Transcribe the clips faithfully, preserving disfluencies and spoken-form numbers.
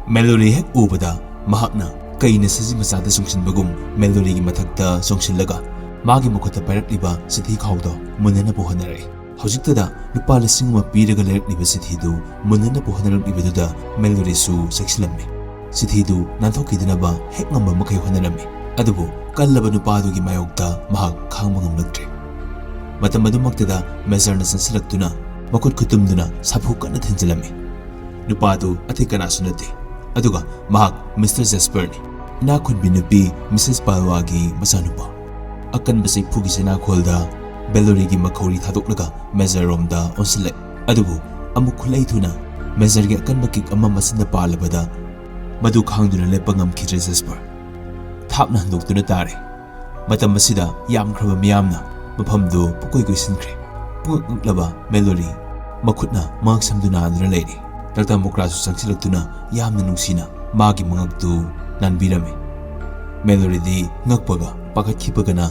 ꯃꯦꯂꯣꯔꯤ ꯍꯦꯛ ꯎꯕꯗ ꯃꯍꯥꯛꯅ ꯀꯩꯅ ꯁꯖꯤ ꯃꯆꯥꯗ ꯆꯣꯡꯁꯤꯟꯕꯒꯨꯝ ꯃꯦꯂꯣꯔꯤꯒꯤ ꯃꯊꯛꯇ ꯆꯣꯡꯁꯤꯜꯂꯒ ꯃꯥꯒꯤ ꯃꯈꯨꯠꯇ ꯄꯥꯏꯔꯛꯂꯤꯕ ꯆꯤꯊꯤ ꯈꯥꯎꯗꯣ ꯃꯨꯟꯅꯅꯕ ꯍꯣꯠꯅꯔꯛꯏ꯫ ꯍꯧꯖꯤꯛꯇꯗ ꯂꯨꯄꯥ ꯂꯤꯁꯤꯡ ꯑꯃ ꯄꯤꯔꯒ ꯂꯩꯔꯛꯂꯤꯕ ꯆꯤꯊꯤꯗꯨ ꯃꯨꯟꯅꯅꯕ ꯍꯣꯠꯅꯔꯛꯂꯤꯕꯗꯨꯗ ꯃꯦꯂꯣꯔꯤꯁꯨ ꯆꯦꯛꯁꯤꯜꯂꯝꯃꯤ꯫ ꯆꯤꯊꯤꯗꯨ ꯅꯥꯟꯊꯣꯛꯈꯤꯗꯅꯕ ꯍꯦꯛ ꯉꯝꯕ ꯃꯈꯩ ꯍꯣꯠꯅꯔꯝꯃꯤ꯫ ꯑꯗꯨꯕꯨ ꯀꯜꯂꯕ ꯅꯨꯄꯥꯗꯨꯒꯤ ꯃꯥꯌꯣꯛꯇ ꯃꯍꯥꯛ ꯈꯥꯡꯕ ꯉꯝꯂꯛꯇ꯭ꯔꯦ꯫ ꯃꯇꯝ ꯑꯗꯨꯃꯛꯇꯗ ꯃꯦꯖꯔꯅ ꯆꯪꯁꯤꯜꯂꯛꯇꯨꯅ ꯃꯈꯨꯠ ꯈꯨꯇꯨꯝꯗꯨꯅ ꯁꯥꯐꯨ ꯀꯟꯅ ꯊꯤꯟꯖꯤꯜꯂꯝꯃꯤ꯫ ꯅꯨꯄꯥꯗꯨ ꯑꯇꯩ ꯀꯅꯥꯁꯨ ꯅꯠꯇꯦ, ꯑꯗꯨꯒ ꯃꯍꯥꯛ ꯃꯤꯁꯇꯔ ꯖꯦꯁꯄꯔꯅꯤ, ꯏꯅꯥꯛ ꯈꯨꯟꯕꯤ ꯅꯨꯄꯤ ꯃꯤꯁꯦꯁ ꯄꯥꯜꯋꯥꯒꯤ ꯃꯆꯥꯅꯨꯄꯥ꯫ ꯑꯀꯟꯕ ꯆꯩꯐꯨꯒꯤ ꯆꯩꯅꯥꯈꯣꯜꯗ ꯕꯦꯂꯣꯔꯤꯒꯤ ꯃꯈꯧꯔꯤ ꯊꯥꯗꯣꯛꯂꯒ ꯃꯦꯖꯔꯔꯣꯝꯗ ꯑꯣꯟꯁꯤꯜꯂꯛꯏ꯫ ꯑꯗꯨꯕꯨ ꯑꯃꯨꯛ ꯈꯨꯠꯂꯩ ꯊꯨꯅ ꯃꯦꯖꯔꯒꯤ ꯑꯀꯟꯕ ꯀꯤꯛ ꯑꯃ ꯃꯆꯤꯟꯗ ꯄꯥꯜꯂꯕꯗ ꯃꯗꯨ ꯈꯥꯡꯗꯨꯅ ꯂꯦꯞꯄ ꯉꯝꯈꯤꯗ꯭ꯔꯦ ꯖꯦꯁꯄꯔ꯫ ꯊꯥꯞꯅ ꯍꯟꯗꯣꯛꯇꯨꯅ ꯇꯥꯔꯦ꯫ ꯃꯇꯝ ꯑꯁꯤꯗ ꯌꯥꯝꯈ꯭ꯔꯕ ꯃꯤꯌꯥꯝꯅ ꯃꯐꯝꯗꯨ ꯄꯨꯀꯣꯏ ꯀꯣꯏꯁꯤꯟꯈ꯭ꯔꯦ꯫ ꯄꯨꯡꯉꯛ ꯉꯛꯂꯕ ꯃꯦꯂꯣꯔꯤ ꯃꯈꯨꯠꯅ ꯃꯉꯛ ꯁꯝꯗꯨꯅ ꯅꯥꯗꯨꯅ ꯂꯩꯔꯤ꯫ ꯗꯥꯛꯇꯔ ꯃꯣꯀ꯭ꯔꯥꯁꯨ ꯆꯪꯁꯤꯜꯂꯛꯇꯨꯅ ꯌꯥꯝꯅ ꯅꯨꯡꯁꯤꯅ ꯃꯥꯒꯤ ꯃꯉꯛꯇꯨ ꯅꯥꯟꯕꯤꯔꯝꯃꯤ꯫ ꯃꯦꯂꯣꯔꯤꯗꯤ ꯉꯛꯄꯒ ꯄꯥꯈꯠꯈꯤꯕꯒꯅ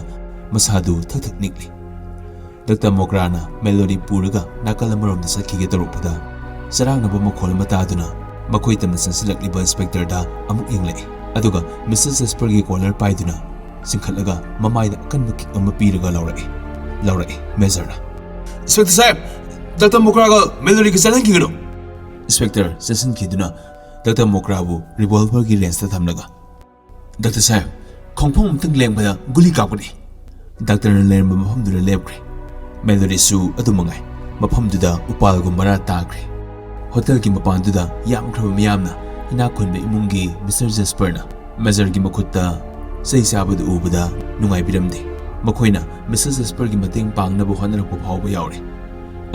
ꯃꯁꯥꯗꯨ ꯊꯛ ꯊꯛ ꯅꯤꯛꯂꯤ꯫ ꯗꯥꯛꯇꯔ ꯃꯣꯀ꯭ꯔꯥꯅ ꯃꯦꯂꯣꯔꯤ ꯄꯨꯔꯒ ꯅꯥꯀꯜ ꯑꯃꯔꯣꯝꯗ ꯆꯠꯈꯤꯒꯦ ꯇꯧꯔꯛꯄꯗ, ꯆꯔꯥꯡꯅꯕ ꯃꯈꯣꯜ ꯑꯃ ꯇꯥꯗꯨꯅ ꯃꯈꯣꯏ ꯇꯝꯅ ꯆꯪꯁꯤꯜꯂꯛꯂꯤꯕ ꯏꯟꯁꯄꯦꯛꯇꯔꯗ ꯑꯃꯨꯛ ꯌꯦꯡꯂꯛꯏ꯫ ꯑꯗꯨꯒ ꯃꯤꯁꯇꯔ ꯖꯦꯁꯄꯔꯒꯤ ꯀꯣꯂꯔ ꯄꯥꯏꯗꯨꯅ ꯆꯤꯡꯈꯠꯂꯒ ꯃꯃꯥꯏꯗ ꯑꯀꯟꯕ ꯀꯤꯛ ꯑꯃ ꯄꯤꯔꯒ ꯂꯧꯔꯛꯏ꯫ ꯂꯧꯔꯛꯏ ꯃꯦꯖꯔꯅ꯫ "ꯏꯟꯁꯄꯦꯛꯇꯔ ꯁꯥꯍꯦꯕ, ꯗꯥꯛꯇꯔ ꯃꯣꯀ꯭ꯔꯥꯒ ꯃꯦꯂꯣꯔꯤꯒ ꯆꯠꯍꯟꯈꯤꯒꯅꯨ!" ꯏꯟꯁꯄꯦꯛꯇꯔ ꯆꯠꯁꯤꯟꯈꯤꯗꯨꯅ ꯗꯥꯛꯇꯔ ꯃꯣꯀ꯭ꯔꯥꯕꯨ ꯔꯤꯚꯣꯜꯚꯔꯒꯤ ꯔꯦꯟꯖꯇ ꯊꯝꯂꯒ, "ꯗꯥꯛꯇꯔ ꯁꯥꯍꯦꯕ, ꯈꯣꯡꯐꯝ ꯑꯃꯇꯪ ꯂꯦꯡꯕꯗ ꯒꯨꯂꯤ ꯀꯥꯞꯀꯅꯤ!" ꯗꯥꯛꯇꯔꯅ ꯂꯩꯔꯝꯕ ꯃꯐꯝꯗꯨꯗ ꯂꯦꯞꯈ꯭ꯔꯦ꯫ ꯃꯦꯂꯣꯔꯤꯁꯨ ꯑꯗꯨ ꯃꯉꯥꯏ ꯃꯐꯝꯗꯨꯗ ꯎꯄꯥꯜꯒꯨꯝ ꯃꯔꯥ ꯇꯥꯈ꯭ꯔꯦ꯫ ꯍꯣꯇꯦꯜꯒꯤ ꯃꯄꯥꯟꯗꯨꯗ ꯌꯥꯝꯈ꯭ꯔꯕ ꯃꯤꯌꯥꯝꯅ ꯏꯅꯥꯛ ꯈꯨꯟꯕ ꯏꯃꯨꯡꯒꯤ ꯃꯤꯁꯇꯔ ꯖꯦꯁꯄꯔꯅ ꯃꯦꯖꯔꯒꯤ ꯃꯈꯨꯠꯇ ꯆꯩ ꯆꯥꯕꯗꯨ ꯎꯕꯗ ꯅꯨꯡꯉꯥꯏꯕꯤꯔꯝꯗꯦ꯫ ꯃꯈꯣꯏꯅ ꯃꯤꯁꯇꯔ ꯖꯦꯁꯄꯔꯒꯤ ꯃꯇꯦꯡ ꯄꯥꯡꯅꯕ ꯍꯣꯠꯅꯔꯛꯄ ꯐꯥꯎꯕ ꯌꯥꯎꯔꯦ꯫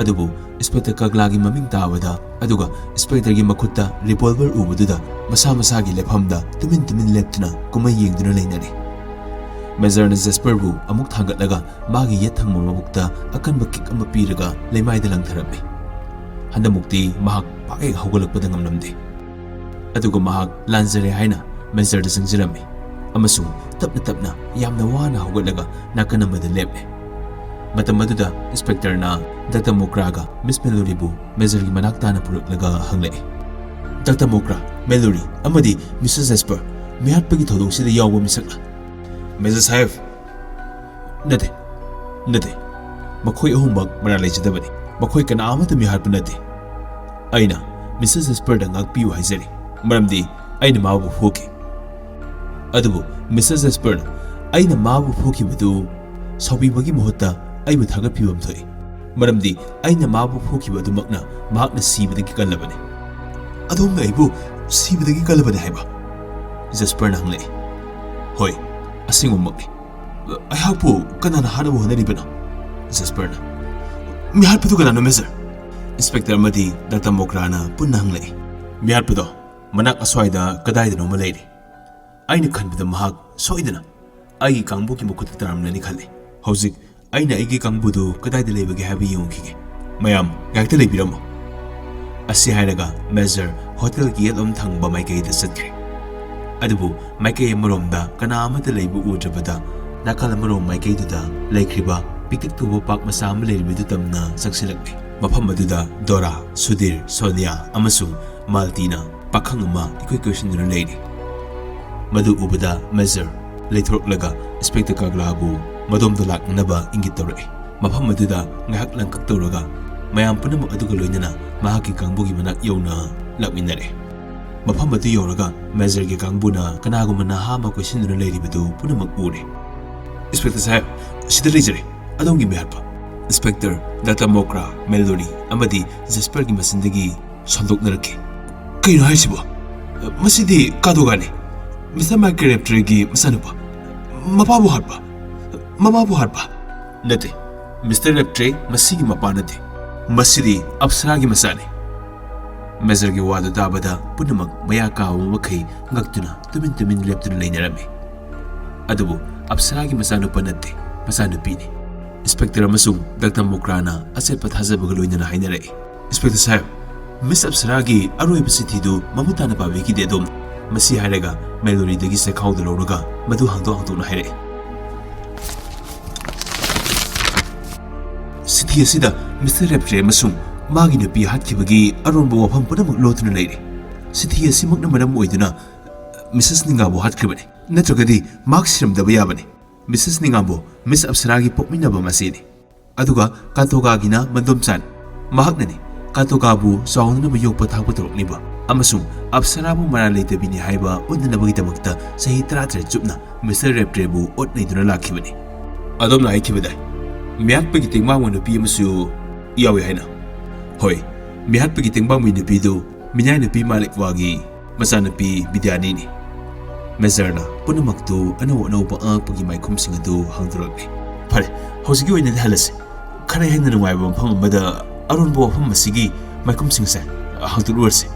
ꯑꯗꯨꯕꯨ ꯏꯟꯁꯄꯦꯛꯇꯔ ꯀꯒ꯭ꯂꯥꯒꯤ ꯃꯃꯤꯡ ꯇꯥꯕꯗ, ꯑꯗꯨꯒ ꯏꯟꯁꯄꯦꯛꯇꯔꯒꯤ ꯃꯈꯨꯠꯇ ꯔꯤꯚꯣꯜꯚꯔ ꯎꯕꯗꯨꯗ ꯃꯁꯥ ꯃꯁꯥꯒꯤ ꯂꯦꯞꯐꯝꯗ ꯇꯨꯃꯤꯟ ꯇꯨꯃꯤꯟ ꯂꯦꯞꯇꯨꯅ ꯀꯨꯝꯍꯩ ꯌꯦꯡꯗꯨꯅ ꯂꯩꯅꯔꯦ꯫ ꯃꯦꯖꯔꯅ ꯖꯦꯁꯄꯔꯕꯨ ꯑꯃꯨꯛ ꯊꯥꯡꯒꯠꯂꯒ ꯃꯥꯒꯤ ꯌꯦꯠ ꯊꯪꯕ ꯃꯕꯨꯛꯇ ꯑꯀꯟꯕ ꯀꯤꯛ ꯑꯃ ꯄꯤꯔꯒ ꯂꯩꯃꯥꯏꯗ ꯂꯪꯊꯔꯝꯃꯤ꯫ ꯍꯟꯗꯛꯃꯨꯛꯇꯤ ꯃꯍꯥꯛ ꯄꯥꯛꯍꯦꯛ ꯍꯧꯒꯠꯂꯛꯄꯗ ꯉꯝꯂꯝꯗꯦ꯫ ꯑꯗꯨꯒ ꯃꯍꯥꯛ ꯂꯥꯟꯖꯔꯦ ꯍꯥꯏꯅ ꯃꯦꯖꯔꯗ ꯆꯪꯖꯔꯝꯃꯤ ꯑꯃꯁꯨꯡ ꯇꯞꯅ ꯇꯞꯅ ꯌꯥꯝꯅ ꯋꯥꯅ ꯍꯧꯒꯠꯂꯒ ꯅꯥꯀꯟ ꯑꯃꯗ ꯂꯦꯞꯂꯦ꯫ ꯃꯇꯝ ꯑꯗꯨꯗ ꯏꯟꯁꯄꯦꯛꯇꯔꯅ ꯗꯥꯛꯇꯔ ꯃꯣꯀ꯭ꯔꯥꯒ ꯃꯤꯁ ꯃꯦꯂꯣꯔꯤꯕꯨ ꯃꯦꯖꯔꯒꯤ ꯃꯅꯥꯛ ꯇꯥꯅ ꯄꯨꯔꯛꯂꯒ ꯍꯪꯂꯛꯏ, ꯗꯥꯛꯇꯔ ꯃꯣꯀ꯭ꯔꯥ, ꯃꯦꯂꯣꯔꯤ ꯑꯃꯗꯤ ꯃꯤꯁꯦꯁ ꯖꯦꯁꯄꯔ ꯃꯤꯍꯥꯠꯄꯒꯤ ꯊꯧꯗꯣꯛꯁꯤꯗ ꯌꯥꯎꯕ ꯃꯤꯁꯛꯂ? ꯃꯦꯖꯔ ꯁꯥꯍꯦꯕ, ꯅꯠꯇꯦ, ꯅꯠꯇꯦ꯫ ꯃꯈꯣꯏ ꯑꯍꯨꯝꯃꯛ ꯃꯔꯥꯜ ꯂꯩꯖꯗꯕꯅꯤ꯫ ꯃꯈꯣꯏ ꯀꯅꯥ ꯑꯃꯠꯇ ꯃꯤꯍꯥꯠꯄ ꯅꯠꯇꯦ꯫ ꯑꯩꯅ ꯃꯤꯁꯦꯁ ꯖꯦꯁꯄꯔꯗ ꯉꯥꯛꯄꯤꯌꯨ ꯍꯥꯏꯖꯔꯤ, ꯃꯔꯝꯗꯤ ꯑꯩꯅ ꯃꯥꯕꯨ ꯐꯨꯈꯤ꯫ ꯑꯗꯨꯕꯨ ꯃꯤꯁꯦꯁ ꯖꯦꯁꯄꯔꯅ ꯑꯩꯅ ꯃꯥꯕꯨ ꯐꯨꯈꯤꯕꯗꯨ ꯁꯥꯎꯕꯤꯕꯒꯤ ꯃꯍꯨꯠꯇ ꯑꯩꯕꯨ ꯊꯥꯒꯠꯄꯤꯕ ꯑꯃ ꯊꯣꯛꯏ, ꯃꯔꯝꯗꯤ ꯑꯩꯅ ꯃꯥꯕꯨ ꯐꯨꯈꯤꯕ ꯑꯗꯨꯃꯛꯅ ꯃꯍꯥꯛꯅ ꯁꯤꯕꯗꯒꯤ ꯀꯜꯂꯕꯅꯤ꯫ "ꯑꯗꯣꯝꯅ ꯑꯩꯕꯨ ꯁꯤꯕꯗꯒꯤ ꯀꯜꯂꯕꯅꯤ ꯍꯥꯏꯕ?" ꯖꯦꯁꯄꯔꯅ ꯍꯪꯂꯛꯏ꯫ "ꯍꯣꯏ, ꯑꯁꯦꯡꯕꯃꯛꯅꯤ꯫ ꯑꯩꯍꯥꯛꯄꯨ ꯀꯅꯥꯅ ꯍꯥꯠꯅꯕ ꯍꯣꯠꯅꯔꯤꯕꯅꯣ?" ꯖꯦꯁꯄꯔꯅ꯫ "ꯃꯤꯍꯥꯠꯄꯗꯨ ꯀꯅꯥꯅꯣ, ꯃꯦꯖꯔ?" ꯏꯟꯁꯄꯦꯛꯇꯔ ꯑꯃꯗꯤ ꯗꯥꯛꯇꯔ ꯃꯣꯀ꯭ꯔꯥꯅ ꯄꯨꯟꯅ ꯍꯪꯂꯛꯏ꯫ "ꯃꯤꯍꯥꯠꯄꯗꯣ ꯃꯅꯥꯛ ꯑꯁ꯭ꯋꯥꯏꯗ ꯀꯗꯥꯏꯗꯅꯣꯃ ꯂꯩꯔꯤ꯫ ꯑꯩꯅ ꯈꯟꯕꯗ ꯃꯍꯥꯛ ꯁꯣꯏꯗꯅ ꯑꯩꯒꯤ ꯀꯥꯡꯕꯨꯒꯤ ꯃꯈꯨꯠꯇ ꯇꯥꯔꯝꯂꯅꯤ ꯈꯜꯂꯤ꯫ ꯍꯧꯖꯤꯛ ꯑꯩꯅ ꯑꯩꯒꯤ ꯀꯥꯡꯕꯨꯗꯨ ꯀꯗꯥꯏꯗ ꯂꯩꯕꯒꯦ ꯍꯥꯏꯕ ꯌꯦꯡꯉꯨꯈꯤꯒꯦ꯫ ꯃꯌꯥꯝ ꯉꯥꯏꯍꯥꯛꯇ ꯂꯩꯕꯤꯔꯝꯃꯣ꯫" ꯑꯁꯤ ꯍꯥꯏꯔꯒ ꯃꯦꯖꯔ ꯍꯣꯇꯦꯜꯒꯤ ꯌꯦꯠꯂꯣꯝ ꯊꯪꯕ ꯃꯥꯏꯀꯩꯗ ꯆꯠꯈ꯭ꯔꯦ꯫ ꯑꯗꯨꯕꯨ ꯃꯥꯏꯀꯩ ꯑꯃꯔꯣꯝꯗ ꯀꯅꯥ ꯑꯃꯠꯇ ꯂꯩꯕ ꯎꯗ꯭ꯔꯕꯗ ꯅꯥꯀꯜ ꯑꯃꯔꯣꯝ ꯃꯥꯏꯀꯩꯗꯨꯗ ꯂꯩꯈ꯭ꯔꯤꯕ ꯄꯤꯛꯇꯛ ꯇꯧꯕ ꯄꯥꯛ ꯃꯆꯥ ꯑꯃ ꯂꯩꯔꯤꯕꯗꯨ ꯇꯝꯅ ꯆꯪꯁꯤꯜꯂꯛꯂꯦ꯫ ꯃꯐꯝ ꯑꯗꯨꯗ ꯗꯣꯔꯥ, ꯁꯨꯙꯤꯔ, ꯁꯣꯅꯤꯌꯥ ꯑꯃꯁꯨꯡ ꯃꯥꯜꯇꯤꯅ ꯄꯥꯈꯪ ꯑꯃ ꯏꯀꯣꯏ ꯀꯣꯏꯁꯤꯟꯗꯨꯅ ꯂꯩꯔꯤ꯫ ꯃꯗꯨ ꯎꯕꯗ ꯃꯦꯖꯔ ꯂꯩꯊꯣꯔꯛꯂꯒ ꯏꯟꯁꯄꯦꯛꯇꯔ ꯀꯥꯒ꯭ꯂꯥꯕꯨ ꯃꯗꯣꯝꯗ ꯂꯥꯛꯅꯅꯕ ꯏꯪꯒꯤꯠ ꯇꯧꯔꯛꯏ꯫ ꯃꯐꯝ ꯑꯗꯨꯗ ꯉꯥꯏꯍꯥꯛ ꯂꯪꯀꯛ ꯇꯧꯔꯒ ꯃꯌꯥꯝ ꯄꯨꯝꯅꯃꯛ ꯑꯗꯨꯒ ꯂꯣꯏꯅꯅ ꯃꯍꯥꯛꯀꯤ ꯀꯥꯡꯕꯨꯒꯤ ꯃꯅꯥꯛ ꯌꯧꯅ ꯂꯥꯛꯃꯤꯟꯅꯔꯦ꯫ ꯃꯐꯝ ꯑꯗꯨ ꯌꯧꯔꯒ ꯃꯦꯖꯔꯒꯤ ꯀꯥꯡꯕꯨꯅ ꯀꯅꯥꯒꯨꯝꯕ ꯅꯍꯥ ꯑꯃ ꯀꯣꯏꯁꯤꯟꯗꯨꯅ ꯂꯩꯔꯤꯕꯗꯨ ꯄꯨꯝꯅꯃꯛ ꯎꯔꯦ꯫ "ꯏꯟꯁꯄꯦꯛꯇꯔ ꯁꯥꯍꯦꯕ, ꯁꯤꯗ ꯂꯩꯖꯔꯦ, ꯑꯗꯣꯝꯒꯤ ꯃꯤꯍꯥꯠꯄ꯫" ꯏꯟꯁꯄꯦꯛꯇꯔ, ꯗꯥꯛꯇꯔ ꯃꯣꯀ꯭ꯔꯥ, ꯃꯦꯂꯣꯔꯤ ꯑꯃꯗꯤ ꯖꯦꯁꯄꯔꯒꯤ ꯃꯆꯤꯟꯗꯒꯤ ꯁꯣꯟꯗꯣꯛꯅꯔꯛꯈꯤ꯫ "ꯀꯩꯅꯣ ꯍꯥꯏꯁꯤꯕꯣ? ꯃꯁꯤꯗꯤ ꯀꯥꯗꯣꯒꯥꯅꯤ, ꯃꯤꯁꯇꯔ ꯃꯥꯏꯀꯦꯜ ꯔꯦꯞꯇ꯭ꯔꯦꯒꯤ ꯃꯆꯥꯅꯨꯄꯥ꯫ ꯃꯄꯥꯕꯨ ꯍꯥꯠꯄ, ꯃꯃꯥꯕꯨ ꯍꯥꯠꯄ꯫" "ꯅꯠꯇꯦ, ꯃꯤꯁꯇꯔ ꯔꯦꯞꯇ꯭ꯔꯦ ꯃꯁꯤꯒꯤ ꯃꯄꯥ ꯅꯠꯇꯦ꯫ ꯃꯁꯤꯗꯤ ꯑꯞꯁꯔꯥꯒꯤ ꯃꯆꯥꯅꯤ꯫" ꯃꯦꯖꯔꯒꯤ ꯋꯥꯗꯨ ꯇꯥꯕꯗ ꯄꯨꯝꯅꯃꯛ ꯃꯌꯥ ꯀꯥꯕ ꯃꯈꯩ ꯉꯛꯇꯨꯅ ꯇꯨꯃꯤꯟ ꯇꯨꯃꯤꯟ ꯂꯦꯞꯇꯨꯅ ꯂꯩꯅꯔꯝꯃꯤ꯫ ꯑꯗꯨꯕꯨ ꯑꯞꯁꯔꯥꯒꯤ ꯃꯆꯥꯅꯨꯄꯥ ꯅꯠꯇꯦ, ꯃꯆꯥꯅꯨꯄꯤꯅꯤ꯫ ꯏꯟꯁꯄꯦꯛꯇꯔ ꯑꯃꯁꯨꯡ ꯗꯥꯛꯇꯔ ꯃꯣꯀ꯭ꯔꯥꯅ ꯑꯆꯦꯠꯄ ꯊꯥꯖꯕꯒ ꯂꯣꯏꯅꯅ ꯍꯥꯏꯅꯔꯛꯏ꯫ "ꯏꯟꯁꯄꯦꯛꯇꯔ ꯁꯥꯍꯦꯕ, ꯃꯤꯁ ꯑꯞꯁꯔꯥꯒꯤ ꯑꯔꯣꯏꯕ ꯆꯤꯊꯤꯗꯨ ꯃꯃꯨꯠ ꯇꯥꯅ ꯄꯥꯕꯤꯈꯤꯗꯦ ꯑꯗꯣꯝ꯫" ꯃꯁꯤ ꯍꯥꯏꯔꯒ ꯃꯦꯂꯣꯔꯤꯗꯒꯤ ꯆꯦꯈꯥꯎꯗꯨ ꯂꯧꯔꯒ ꯃꯗꯨ ꯍꯥꯡꯗꯣꯛ ꯍꯥꯡꯗꯣꯛꯅ ꯍꯥꯏꯔꯛꯏ꯫ "ꯆꯤꯊꯤ ꯑꯁꯤꯗ ꯃꯤꯁꯇꯔ ꯔꯦꯞꯇ꯭ꯔꯦ ꯑꯃꯁꯨꯡ ꯃꯥꯒꯤ ꯅꯨꯄꯤ ꯍꯥꯠꯈꯤꯕꯒꯤ ꯑꯔꯣꯟꯕ ꯋꯥꯐꯝ ꯄꯨꯝꯅꯃꯛ ꯂꯣꯠꯇꯨꯅ ꯂꯩꯔꯤ꯫ ꯁꯤꯊꯤ ꯑꯁꯤꯃꯛꯅ ꯃꯔꯝ ꯑꯣꯏꯗꯨꯅ ꯃꯤꯁꯦꯁ ꯅꯤꯡꯒꯥꯕꯨ ꯍꯥꯠꯈ꯭ꯔꯤꯕꯅꯤ, ꯅꯠꯇ꯭ꯔꯒꯗꯤ ꯃꯍꯥꯛ ꯁꯤꯔꯝꯗꯕ ꯌꯥꯕꯅꯤ꯫ ꯃꯤꯁꯦꯁ ꯅꯤꯡꯒꯥꯕꯨ ꯃꯤꯁ ꯑꯞꯁꯔꯥꯒꯤ ꯄꯣꯛꯃꯤꯟꯅꯕ ꯃꯆꯦꯅꯤ꯫ ꯑꯗꯨꯒ ꯀꯥꯇꯣꯒꯥꯒꯤꯅ ꯃꯗꯣꯝꯆꯥꯅꯤ꯫ ꯃꯍꯥꯛꯅꯅꯤ ꯀꯥꯇꯣꯒꯥꯕꯨ ꯆꯥꯎꯅꯅꯕ ꯌꯣꯛꯄ ꯊꯥꯛꯄ ꯇꯧꯔꯛꯂꯤꯕ ꯑꯃꯁꯨꯡ ꯑꯞꯁꯔꯥꯕꯨ ꯃꯔꯥꯜ ꯂꯩꯇꯕꯤꯅꯤ ꯍꯥꯏꯕ ꯎꯠꯅꯅꯕꯒꯤꯗꯃꯛꯇ ꯆꯍꯤ ꯇꯔꯥꯇꯔꯦꯠ ꯆꯨꯞꯅ ꯃꯤꯁꯇꯔ ꯔꯦꯞꯇ꯭ꯔꯦꯕꯨ ꯑꯣꯠ ꯅꯩꯗꯨꯅ ꯂꯥꯛꯈꯤꯕꯅꯤ꯫ ꯑꯗꯣꯝꯅ ꯍꯥꯏꯈꯤꯕꯗꯥꯏ, ꯃꯤꯍꯥꯠꯄꯒꯤ ꯇꯦꯡꯕꯥꯡꯕ ꯅꯨꯄꯤ ꯑꯃꯁꯨ ꯌꯥꯎꯏ ꯍꯥꯏꯅ? ꯍꯣꯏ, ꯃꯤꯍꯥꯠꯄꯒꯤ ꯇꯦꯡꯕꯥꯡꯕꯤ ꯅꯨꯄꯤꯗꯨ ꯃꯤꯅꯥꯏ ꯅꯨꯄꯤ ꯃꯥꯂꯤꯛꯋꯥꯒꯤ ꯃꯆꯥꯅꯨꯄꯤ ꯕꯤꯗ꯭ꯌꯥꯅꯤꯅꯤ꯫ ꯃꯦꯖꯔꯅ ꯄꯨꯝꯅꯃꯛꯇꯨ ꯑꯅꯧ ꯑꯅꯧꯕ ꯑꯉꯛꯄꯒꯤ ꯃꯥꯏꯈꯨꯝꯁꯤꯡ ꯑꯗꯨ ꯍꯥꯡꯗꯣꯔꯛꯂꯤ꯫ ꯐꯔꯦ, ꯍꯧꯖꯤꯛꯀꯤ ꯑꯣꯏꯅꯗꯤ ꯍꯜꯂꯁꯤ꯫ ꯈꯔ ꯍꯦꯟꯅ ꯅꯨꯡꯉꯥꯏꯕ ꯃꯐꯝ ꯑꯃꯗ ꯑꯔꯣꯟꯕ ꯋꯥꯐꯝ ꯑꯁꯤꯒꯤ ꯃꯥꯏꯈꯨꯝꯁꯤꯡꯁꯦ ꯍꯥꯡꯗꯣꯛꯂꯨꯔꯁꯤ꯫